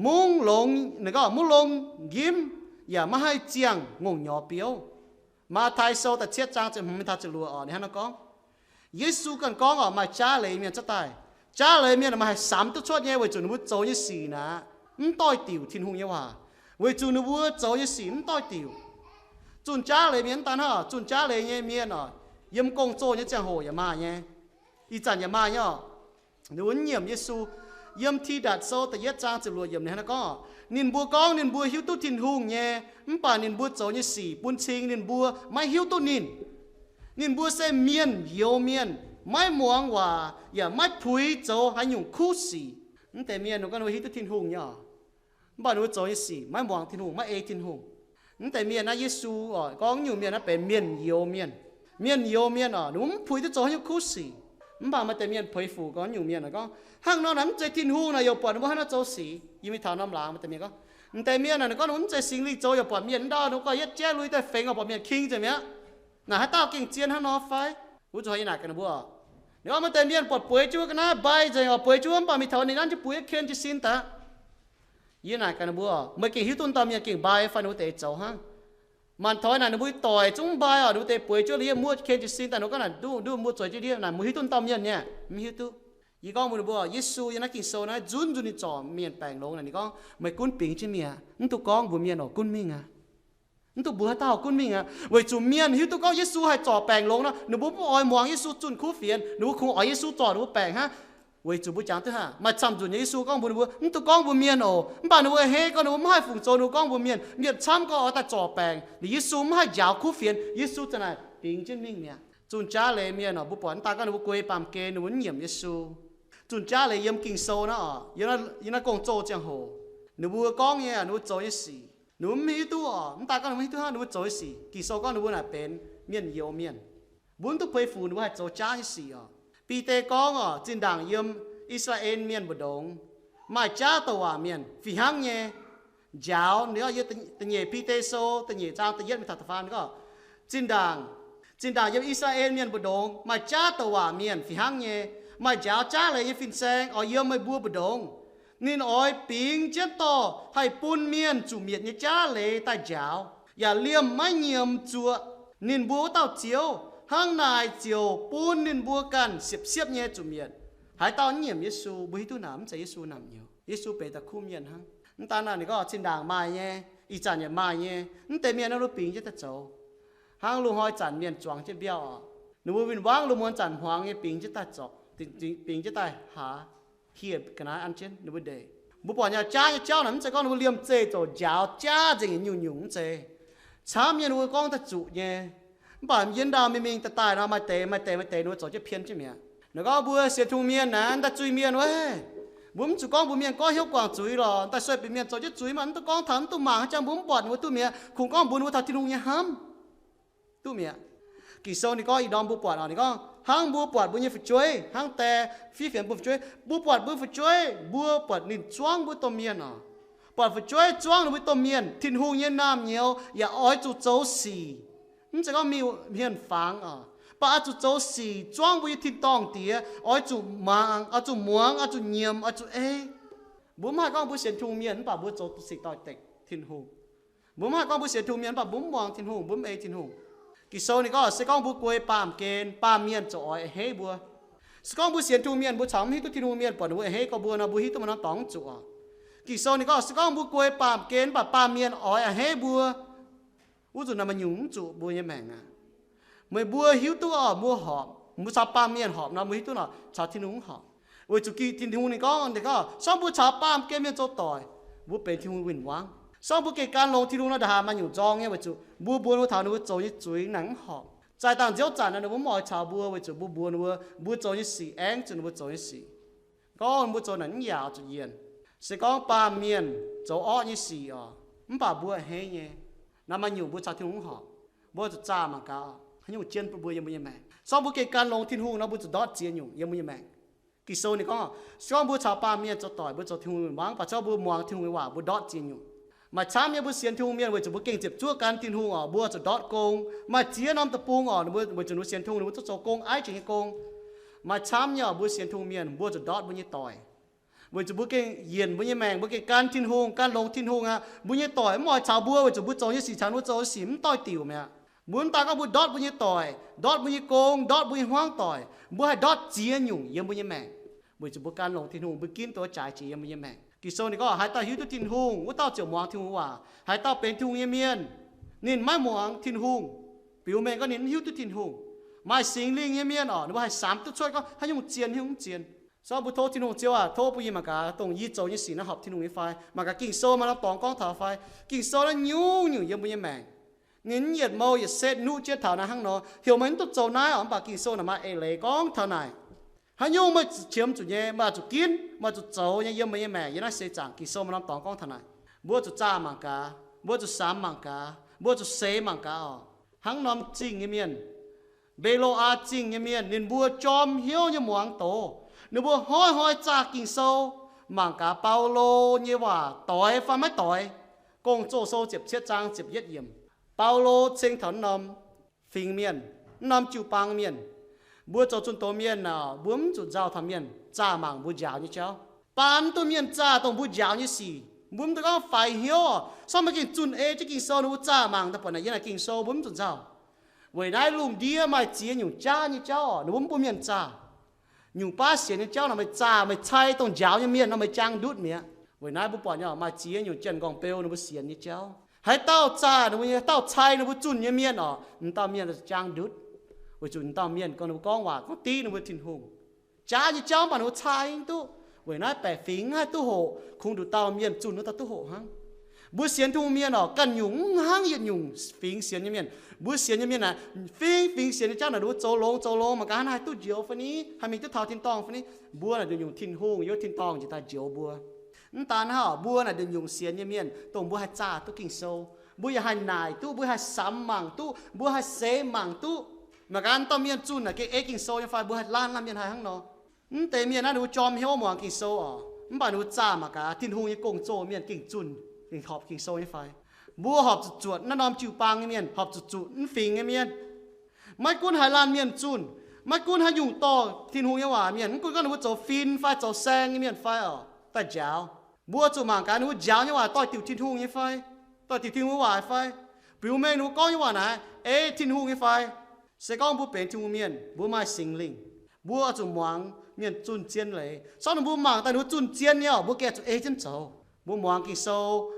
Mungv longx, ninh gorngv mungv longx nqimv yaac maiv haih ziangh ngongh nyorx biouv. Matv^tai Sou da'cietv zaang ziepc hmz mingh taux ziepc luoqc oc, ninh hnangv nor gorngv. Yesu ganh gorngv oc, maaih jaav leiz mienh cuotv daaih. Jaav leiz mienh maaih haih samx duqv cuotv nyei weic zuqc ninh mbuo zoux nyei sic naaic mv doix-diuc Tin-Hungh nyei waac. Weic zuqc ninh mbuo zoux nyei sic mv doix-diuc. Zunh jaav leiz mienh mv daan hnangv, zunh jaav leiz nyei mienh oc, yiem gong-zoh nyei ziangh hoc yaac maaih nyei. Ih zanc yaac maaih nyei oc. Ninh mbuo nyiemc Yesu. Yiem Tidatc Sou da'yietv zaang ziepc luoqc yiemc ninh hnangv nor gorngv, ninh mbuo gorngv ninh mbuo hiuv duqv Tin-Hungh nyei, mv baac ninh mbuo zoux nyei sic bun cing ninh mbuo maiv hiuv duqv ninh. Ninh mbuo se mienh youz mienh, maiv muangx waac yaac maiv puix zoux haaix nyungc kuv sic. Mv deix mienh ninh gorngv ninh mbuo hiuv duqv Tin-Hungh nyei oc, mv baac ninh mbuo zoux nyei sic maiv muangx Tin-Hungh, maiv ei Tin-Hungh. Mv deix mienh naaiv Yesu oc gorngv nyungc mienh naaiv benx mienh youz mienh. Mienh youz mienh oc, ninh mbuo mv puix duqv zoux haaix nyungc kuv sic. Mv baac maaih deix mienh puix fuc gorngv nyungc mienh oc gorngv, hnangv nor naaic mv zeiz Tin-Hungh naaic, yaac buatc ninh mbuo hnangv nor zoux sic. Yie mingh taux norm laangz maaih deix mienh gorngv, mv deix mienh naaic ninh gorngv ninh mbuo mv zeiz Singx Lingh zoux, yaac buatc mienh ndau ninh mbuo gauh yietv jaiv lui daaih fengx oc, buatc mienh king nzengc mi'aqv. Naaic haaix dauh gengh zien hnangv nor fai? Wuov zuqc hnoi yie naaic gaax ninh mbuo oc. Ninh gorngv maaih deix mienh buatc bueix jienv wuov ga'naaiv mbai nzengc oc, bueix jienv wuov mv baac mingh taux ninh nanv jienv bueix ken jiez sin daaih. Yie naaic gaax ninh mbuo oc, meih gengh hiuv duqv dauh mienh gengh mbai fai ninh mbuo deix zoux hnangv? Maanc toix naaic ninh mbuo doic zungv mbai oc, ninh mbuo deix bueix jienv liuz muoqv ken jiez sin daaih, ninh gorngv naaic nduqc nduqc mbuo zueiz jienv ndiev naaic, mbuo hiuv duqv dauh mienh nyei? Mv hiuv duqv. Yie gorngv mbuox ninh mbuo, Yesu yiem naaiv Ging-Sou naaiv nzunc nzunc ninh zorc mienh baengc longx naaic, ninh gorngv, meih gunv bingx jienv mingh aqv. Mv duqv gorngv mbuox mienh oc, gunv mingh aqv. Mv duqv mbuox haaix dauh gunv mingh aqv. Weic zuqc mienh hiuv duqv gorngv Yesu haih zorc baengc longx nor, ninh mbuo mv oix muangx Yesu zunh kuv fienx, ninh mbuo kungx oix Yesu zorc ninh mbuo baengc hnangv. Weic zuqc mbuo jangx duqv hnangv, maaih camv nzunc nyei Yesu gorngv mbuox ninh mbuo, mv duqv gorngv mbuox mienh oc. Mv baac ninh mbuo heh gorngv ninh mbuo mv haih fungc zoux ninh mbuo gorngv mbuox mienh. Mienh camv gorngv oix daaih zorc baengc, ninh Yesu mv haih njaaux kuv fienx. Yesu za'naaic bingx jienv mingh mi'aqv. Zunh jaav leiz mienh oc, mbuo buatc mv daan gorngv ninh mbuo guei baamh gen, ninh mbuo mv nyiemc Yesu. Zunh jaav leiz yiem Ging-Sou naaiv oc, yiem naaiv gong-zoh ziangh hoc, ninh mbuo gorngv nyei, ninh mbuo zoux nyei sic, ninh mbuo mv hiuv duqv oc. Mv daan gorngv ninh mbuo hiuv duqv hnangv, ninh mbuo zoux nyei sic, Ging-Sou gorngv ninh mbuo naaic benx mienh youz mienh. Mbuo mv duqv puix fuc ninh mbuo haih zoux jaav nyei sic oc. Bide gorngv oc, zinh ndaangc yiem I^saa^laa^en Mienh mbu'ndongx maaih jaav douc waac mienh fih hnangv nyei. njaaux. Ninh gorngv yiem da'nyeic Bide Sou da'nyeic zaang da'yietv mingh taux da'faam ninh gorngv, zinh ndaangc, zinh ndaangc yiem I^saa^laa^en Mienh mbu'ndongx maaih jaav douc waac mienh fih hnangv nyei, maaih njaaux jaav leiz nyei fin-saeng oix yiem meih mbuo mbu'ndongx. Ninh oix bingx jienv dorh haih bun mienh zuqc mietc nyei jaav leiz daaih njaaux, yaac liemh maiv nyiemz zuoqc. Ninh mbuo wuov dauh Ziouv hnangv naaic ziouc bun ninh mbuo ganh siepv-siepv nyei zuqc mietc. Haaix dauh mv nyiemc Yesu, mbuo hiuv duqv naaic mv zeiz Yesu naamh nyouz. Yesu benx da'kuv mienh hnangv. Mv daan naaic ninh gorngv zinh ndaangc maaih nyei, ih zanc yaac maaih nyei. Mv deix mienh naaiv luv bingx jienv daaih zoux. Hnangv loz-hnoi zanc mienh zuangx jienv mbiauh oc, ninh mbuo win-wangv loz-muonz zanc hmuangx nyei bingx jienv daaih zoux, bingx jienv daaih haaz, hieh ga'naaiv an jienv ninh mbuo ndeic. Mbuo buatc nyei jaav nyei jauv naaic mv zeiz gorngv ninh mbuo liemh zeih zoux njaaux jaav nzengc nyungc-nyungc mv zeiz. Camv nyei ninh mbuo gorngv daaih zuqc nyei. Mv baac yiem ndau mingh mingh daaih daaih nor maaih deix maaih deix maaih deix ninh mbuo zoux jienv pien jienv mi'aqv. Ninh gorngv mbuo sienx Tin-Hungh mienh naaic daaih zuiz-mienh wuov, mbuo mv zuqc gorngv mbuox mienh gorngv hnyouv guangc zuiz lorqc, daaih sueih bieqc mienh zoux jienv zuiz maah, mv duqv gorngv taux mv duqv mangc haaix jangx mbuo mv buatc ninh mbuo duqv mi'aqv. Kungx gorngv mbuox ninh mbuo taux Tin-Hungh nyei hnamv. Duqv mi'aqv. Ging-Sou ninh gorngv ih ndorm mbuo buatc oc, ninh gorngv hnangv mbuo buatc mbuo nyei fu'jueiv hnangv die fiev fienx mbuo fu'jueiv. Mbuo buatc mbuo fu'jueiv, mbuo buatc ninh zuangv mbuo domh mienh oc. Buatc fu'jueiv zuangv ninh mbuo domh mienh, Tin-Hungh nyei naamh nyouz yaac oix zuqc zoux sic. Mv zeiz gorngv mingh hmien fangx oc, mv baac oix zuqc zoux sic zuangv mbuo nyei tin-dorngh Diex, oix zuqc mangc, oix zuqc muangx, oix zuqc nyiemc, oix zuqc ei. Mbuo mv haih gorngv mbuo sienx Tin-Hungh mienh mv baac mbuo zoux sic doix-dekc Tin-Hungh. Mbuo mv haih gorngv mbuo sienx Tin-Hungh mienh mv baac mbuo mv muangx Tin-Hungh, mbuo mv ei Tin-Hungh. Ging-Sou ninh gorngv se gorngv mbuo guei baamh gen, baamh mienh ziouc oix a'hneiv mbuo. Se gorngv mbuo sienx Tin-Hungh mienh mbuo caux mv hiuv duqv Tin-Hungh mienh buatc ninh mbuo a'hneiv gorx mbuo nor, mbuo hiuv duqv maaih norm dorngx mv zuqc oc. Ging-Sou ninh gorngv se gorngv mbuo guei baamh gen mv baac baamh mienh oix a'hneiv mbuo, wuov nzunc naaic maaih nyungc mv zuqc mbuo nyei maengc aqv. Meih mbuo hiuv duqv oc, mbuo horpc, mbuo caux baamh mienh horpc nor, mbuo hiuv duqv nor caux Tin-Hungh mv horpc. Weic zuqc Ging, Tin-Hungh ninh gorngv, ninh gorngv se gorngv mbuo caux baamh gen mienh zoux doic, mbuo benx Tin-Hungh win-wangv. Se gorngv mbuo gengh gan longx Tin-Hungh nor, ndongc haaix maaih nyungc nzorng nyei, weic zuqc mbuo mbuox ninh mbuo taux ninh mbuo zoux nyei zuiz naaic mv horpc. Zaaih dangh nziouv zanc nor ninh mbuo mv oix caux mbuo, weic zuqc mbuo mbuox ninh mbuo, mbuo zoux nyei sic aengv zuqc ninh mbuo zoux nyei sic. Gorngv mbuo zoux naaic mv yaauc zuqc yienh. Se gorngv baamh mienh zoux orqv nyei sic oc, mv baac mbuo a'hneiv nyei, naaiv maaih nyungc mbuo caux Tin-Hungh mv horpc. Mbuo zuqc zaah mangc gaax haaix nyungc jienv bun mbuo yiem mbuo nyei maengc. Se gorngv mbuo gengh gan longx Tin-Hungh nor, mbuo zuqc ndortv ziex nyungc yiem mbuo nyei maengc. Ging-Sou ninh gorngv, se gorngv mbuo caux baamh mienh zoux doic, mbuo zoux Tin-Hungh win-wangv, mv baac se gorngv mbuo muangx Tin-Hungh nyei waac, mbuo ndortv ziex nyungc. Maaih camv nyei mbuo sienx Tin-Hungh mienh weic zuqc mbuo gengh ziepc zuoqv gan Tin-Hungh oc, mbuo zuqc ndortv gong. Maaih ziex norm deic-bung oc, mbuo weic zuqc mbuo sienx Tin-Hungh, ninh mbuo zuqc zoux gong, aiv jiex nyei gong. Maaih camv nyei oc, mbuo sienx Tin-Hungh mienh mbuo zuqc ndortv mbuo nyei doic. Weic zuqc mbuo gengh yienc mbuo nyei maengc, mbuo gengh gan Tin-Hungh, gan longx Tin-Hungh aqv. Mbuo nyei doic mv oix caux mbuo weic zuqc mbuo zoux nyei sic caux ninh mbuo zoux nyei sic mv doix-diuc mi'aqv. Mbuo mv daan gorngv mbuo ndortv mbuo nyei doic, ndortv mbuo nyei gong, ndortv mbuo nyei hmuangv doic, mbuo haih ndortv ziex nyungc yiem mbuo nyei maengc. Weic zuqc mbuo gan longx Tin-Hungh, mbuo ginv duqv jaaix jiex yie mbuo nyei maengc. Ging-Sou ninh gorngv, haaix dauh hiuv duqv Tin-Hungh, wuov dauh ziouc muangx Tin-Hungh waac. Haaix dauh benx Tin-Hungh nyei mienh, ninh maiv muangx Tin-Hungh, biux mengh gorngv ninh mv hiuv duqv Tin-Hungh. Maaih Singx Lingh nyei mienh oc, ninh mbuo haih samx duqv cuotv gorngv haaix nyungc zien, haaix nyungc mv zien. Se gorngv mbuo tov Tin-Hungh, Ziouv aac, tov bun yie mangc gaax dongh yie zoux nyei sic naaiv horpc Tin-Hungh nyei fai? Mangc gaax Ging-Sou maaih norm dorngx gorngv taux fai? Ging-Sou naaiv nyungc-nyungc yiem mbuo nyei maengc. Ninh mv yietc mou yietc setv nuqv jienv taux naaiv hnangv nor. Heuc meih mv duqv zoux naaiv oc, mv baac Ging-Sou naaic maaih eix leiz gorngv taux naaic. Haaix nyungc meih qiemx zuqc nyei, meih oix zuqc ginv, meih oix zuqc zoux nyei yiem meih nyei maengc, yie naaiv seix zaangc Ging-Sou maaih norm dorngx gorngv taux naaic. Mbuo zuqc zaah mangc gaax, mbuo zuqc samx mangc gaax, mbuo zuqc seix mangc gaax oc. Hnangv norm zingh nyei mienh, Mbe^lo^aa Zingh nyei mienh, ninh mbuo jorm hnyouv nyei muangx doz. Ninh mbuo hnoi-hnoi zaah Ging-Sou, mangc gaax Baulo nyei waac doix fai maiv doix. Gong-Zoh Sou ziepc cietv zaang ziepc yietv yiemc. Baulo ceng taux norm fingx mienh, norm jiu-baang mienh. Mbuo zoux zunh doz mienh aah, mbuo mv zuqc nzauh taux mienh zaah mangc mbuo njaaux nyei jauv. Baan mv duqv mienh zaah dongh mbuo njaaux nyei sic. Mbuo mv dungx gorngv faix hnyouv, se gorngv meih gengh zunh ei jienv Ging-Sou, ninh mbuo zaah mangc daaih buatc naaic yiem naaic Ging-Sou, mbuo mv zuqc nzauh. Weic naaiv lungh ndiev maaih ziex nyungc jaav nyei jauv, ninh mbuo mv bun mienh zaah. Nyungc baav sienx nyei jauv nor meih zaah, meih cai dongh njaaux nyei mienh nor meih jaang ndutv mi'aqv. Weic naaiv mbuo buatc nyei maaih ziex nyungc janx-nqorngv beu ninh mbuo sienx nyei jauv. Haaix dauh zaah ninh mbuo nyei, haaix dauh cai ninh mbuo zunh nyei mienh oc, m'dauh mienh jaang ndutv. Weic zuqc m'dauh mienh gorngv ninh mbuo gorngv waac gorngv div ninh mbuo Tin-Hungh. Jaav nyei jauv mv baac ninh mbuo cai duqv. Weic naaiv baeqc fingx haih duqv hoqc, kungx nduqc dauh mienh zunh wuov dauh duqv hoqc hnangv. Mbuo sienx Tin-Hungh mienh oc, ganh nyungc mv hnangv yietc nyungc fingx sienx nyei mienh. Mbuo sienx nyei mienh naaic, fingx-fingx sienx nyei jauv naaic ninh mbuo zoux longx zoux longx mangc gaax hnangv naaiv haih duqv njoux fai ni, haih mingh duqv taux tin-dorngh fai ni. Mbuo naaic nduqc nyungc Tin-Hungh yiem tin-dorngh njiec daaih njoux mbuo. Mv daan hnangv, mbuo naaic nduqc nyungc sienx nyei mienh dongh mbuo haih zaah duqv Ging-Sou, mbuo yaac haih naaic duqv, mbuo haih samx mangc duqv, mbuo haih seix mangc duqv. Mangc gaax dauh mienh zunh naaic gengh ei Ging-Sou nyei fai, mbuo haih laanh laanh mienh haih hnangv nor. Mv deix mienh naaiv ninh mbuo jorm hnyouv muangx Ging-Sou oc, mv baac ninh mbuo zaah mangc gaax Tin-Hungh nyei gong-zoh mienh gengh zunh. Ninh horpc Ging-Sou nyei fai? Mbuo horpc zuqc zuotc naaiv norm jiu-baang nyei mienh, horpc zuqc zuotc mv fingx nyei mienh. Maiv gunv haaix laanh mienh zunh, maiv gunv haaix nyungc dorh Tin-Hungh nyei waac mienh, mv gunv gorngv ninh mbuo zoux fin fai zoux saeng nyei mienh fai oc, daaih njaaux. Mbuo zuqc mangc gaax ninh mbuo njaaux nyei waac doix-diuc Tin-Hungh nyei fai, doix-diuc Tin-Hungh nyei waac fai, biux mengh ninh mbuo gorngv nyei waac naaiv ei Tin-Hungh nyei fai. Se gorngv mbuo benx Tin-Hungh mienh, mbuo maaih Singx Lingh, mbuo oix zuqc muangx mienh zunh zien leiz. Sortv ninh mbuo mangc daaih ninh mbuo zunh zien nyei oc, mbuo gengh zuqc ei jienv zoux. Mbuo muangx Ging-Sou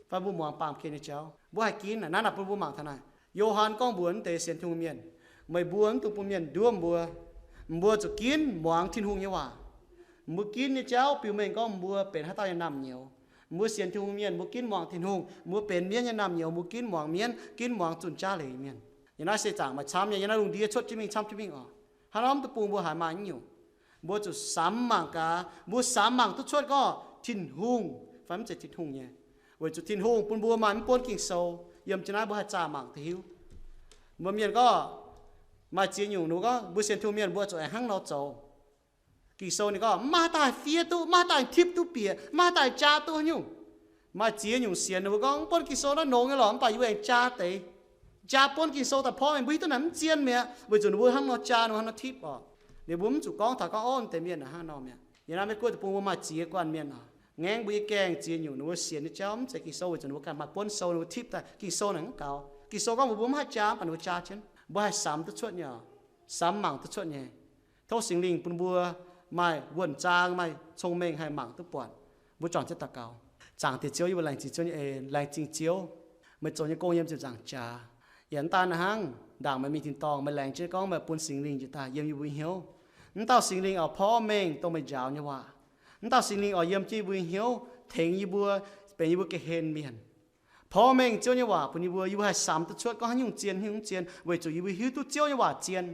fai mbuo muangx baamh gen nyei jauv, mbuo haih ginv. Naaiv naaic bun mbuo mangc taux naaic, Yo^han gorngv mbuox wuov deix sienx Tin-Hungh mienh, meih mbuo mv dungx bun mienh nduov mbuo. Mbuo zuqc ginv muangx Tin-Hungh nyei waac. Mbuo ginv nyei jauv biux mengh gorngv mbuo benx haaix dauh nyei naamh nyouz. Mbuo sienx Tin-Hungh mienh, mbuo ginv muangx Tin-Hungh. Mbuo benx mienv nyei naamh nyouz, mbuo ginv muangx mienv, ginv muangx zunh jaav leiz mienh. Yiem naaiv se zaangc maaih camv nyei, yiem naaiv lungh ndiev cuotv jienv mingh camv jienv mingh oc. Hnangv nor mv dungx bun mbuo haiz maaih nyungc. Mbuo zuqc samx mangc gaax, mbuo samx mangc duqv cuotv gorngv Tin-Hungh fai mv zeiz Tin-Hungh nyei. Weic zuqc Tin-Hungh bun mbuo maaih mv buonv Ging-Sou, yiem jienv naaiv mbuo haih zaah mangc duqv hiuv. Mbuo mienh gorngv maaih ziex nyungc, ninh mbuo gorngv mbuo sienx Tin-Hungh mienh mbuo zuqc aengx hnangv nor zoux. Ging-Sou ninh gorngv mv maaih haaix dauh haih fiev duqv, mv maaih haaix dauh haih tipv duqv bieqc, mv maaih haaix dauh haih jaa duqv haaix nyungc. Maaih ziex nyungc sienx ninh mbuo gorngv mv buonv Ging-Sou naaiv nongx nyei lorqc, mv baac yie aengx jaa deix, jaa buonv Ging-Sou daaih porv mengh mbuo hiuv duqv naaic mv zien mi'aqv, weic zuqc ninh mbuo hnangv nor jaa, ninh mbuo hnangv nor tipv oc. Ninh mbuo mv zuqc gorngv taux gorngv, ov, deix mienh hnangv nor mi'aqv. Yiem naaiv Meiv Guoqv deic-bung mbuo maaih ziex guanh mienh oc. Ngaengv mbuo nyei gaengh ziex nyungc ninh mbuo sienx nyei jauv mv zeiz Ging-Sou, weic zuqc ninh mbuo ganh maaih buonv sou ninh mbuo tipv daaih. Ging-Sou naaic mv gaux. Ging-Sou gorngv mbuox mbuo mv haih jaa, mv baac ninh mbuo jaa jienv. Mbuo haih samx duqv cuotv nyei oc. Samx mangc duqv cuotv nyei. Tov Singx Lingh bun mbuo maaih wuonh zaang, maaih cong-mengh haih mangc duqv buatc. Mbuo juangc jienv daux gaux. Zaangc Diex Ziouv, yie mbuo laengz zingh Ziouv nyei en, laengz zingh Ziouv, meih zoux nyei gong yiem ziepc nzaangc jaax. Yaac mv daan hnangv, ndaangc meih mingh tin-dorngh, meih laengz jienv gorngv meih bun Singx Lingh njiec daaih yiem yie mbuo hnyouv. Mv dauh Singx Lingh oix porv mengh dongh meih njaaux nyei waac. Mv dauh Singx Lingh oix yiem jienv yie mbuo hnyouv, tengx yie mbuo, benx yie mbuo ga'hlen mienh. Porv mengh Ziouv nyei waac bun yie mbuo, yie mbuo haih samx duqv cuotv gorngv haaix nyungc zien, haaix nyungc mv zien, weic zuqc yie mbuo hiuv duqv Ziouv nyei waac zien.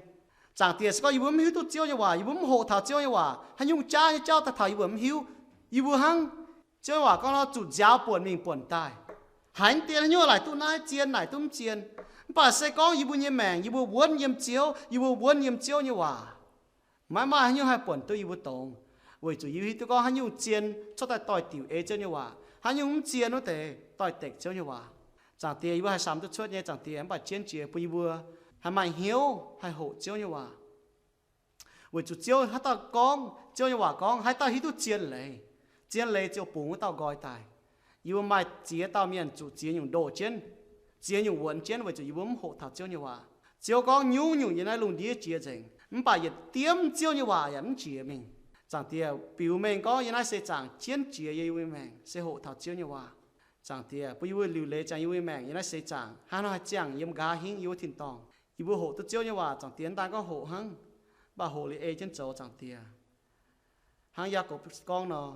Zaangc Diex, se gorngv yie mbuo mv hiuv duqv Ziouv nyei waac, yie mbuo mv hoqc taux Ziouv nyei waac, haaix nyungc jaav nyei jauv daaih taux yie mbuo mv hiuv. Yie mbuo hnangv Ziouv nyei waac gorngv nor, zuqc nziaaux buonc mingh buonc daaih. Haiz mv dien haaix nyungc laaic duqv naaiv zien, laaic duqv mv zien. Mv baac se gorngv yie mbuo nyei maengc, yie mbuo wuonv yiem Ziouv, yie mbuo wuonv yiem Ziouv nyei waac, maiv maaih haaix nyungc haih buonc duqv yie mbuo dongz, weic zuqc yie hiuv duqv gorngv haaix nyungc zien cuotv daaih doix-diuc ei Ziouv nyei waac, haaix nyungc mv zien wuov deix doix-dekc Ziouv nyei waac. Zaangc Diex, yie mbuo haih samx duqv cuotv nyei, Zaangc Diex, mv baac jienv jiex bun yie mbuo haih maaih hnyouv haih hoqc Ziouv nyei waac. Weic zuqc Ziouv haaix dauh gorngv, Ziouv nyei waac gorngv, haaix dauh hiuv duqv zien leiz, zien leiz ziouc bungx wuov dauh nqoi daaih. Yie mbuo maaih ziex dauh mienh zuqc ziex nyungc ndoh jienv, ziex nyungc wuonx jienv weic zuqc yie mbuo mv hoqc taux Ziouv nyei waac. Ziouv gorngv nyungc-nyungc yiem naaiv lungh ndiev jiex nzengc, mv baac yietc diemv Ziouv nyei waac yaac mv jiex mingh. Zaangc Diex, biux mengh gorngv yiem naaiv se zaangc jienv jiex yie mbuo nyei maengc se hoqc taux Ziouv nyei waac. Zaangc Diex, bun yie mbuo liuc leiz ziangx yie mbuo nyei maengc yiem naaiv seix zaangc hnangv nor haih ziangh yiem nqa'haav hingv yie mbuo tin-dorngh. Yie mbuo hoqc duqv Ziouv nyei waac, Zaangc Diex, mv daan gorngv hoqc hnangv, mv baac hoqc liuz ei jienv zoux, Zaangc Diex. Hnangv Yaakopv gorngv nor,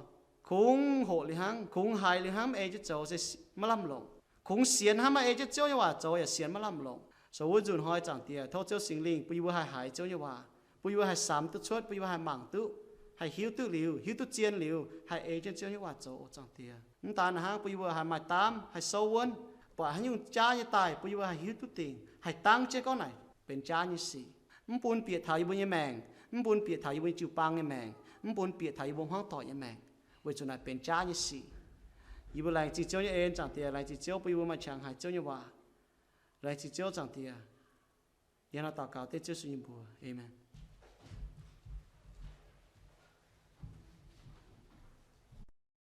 kungx hoqc liuz hnangv, kungx haiz liuz hnangv maiv ei jienv zoux se maiv lamh longc. Kungx sienx hnangv maiv ei jienv Ziouv nyei waac zoux yaac sienx maiv lamh longc. So wuov nzunc hnoi, Zaangc Diex, tov Ziouv Singx Lingh bun yie mbuo haih haiz Ziouv nyei waac, bun yie mbuo haih samx duqv cuotv, bun yie mbuo haih mangc duqv, haih hiuv duqv liuz, hiuv duqv zien liuz, haih ei jienv Ziouv nyei waac zoux, Zaangc Diex. Mv daan hnangv, bun yie mbuo haih maaih daamv, haih souv wuonv, buatc haaix nyungc jaav nyei daaih, bun yie mbuo haih hiuv duqv dingc, haih dangv jienv gorngv naaic benx jaav nyei sic. Mv bun bieqc taux yie mbuo nyei maengc, mv bun bieqc taux yie mbuo nyei jiu-baang nyei maengc, mv bun bieqc taux yie mbuo hmuangv doic nyei maengc, weic zuqc naaic benx jaav nyei sic. Yie mbuo laengz zingh Ziouv nyei en, Zaangc Diex, laengz zingh Ziouv bun yie mbuo maaih qangx haiz Ziouv nyei waac. Laengz zingh Ziouv, Zaangc Diex. Yie hnangv naaiv daux gaux dengv Ziouv Yesu nyei mbuox. Aamen.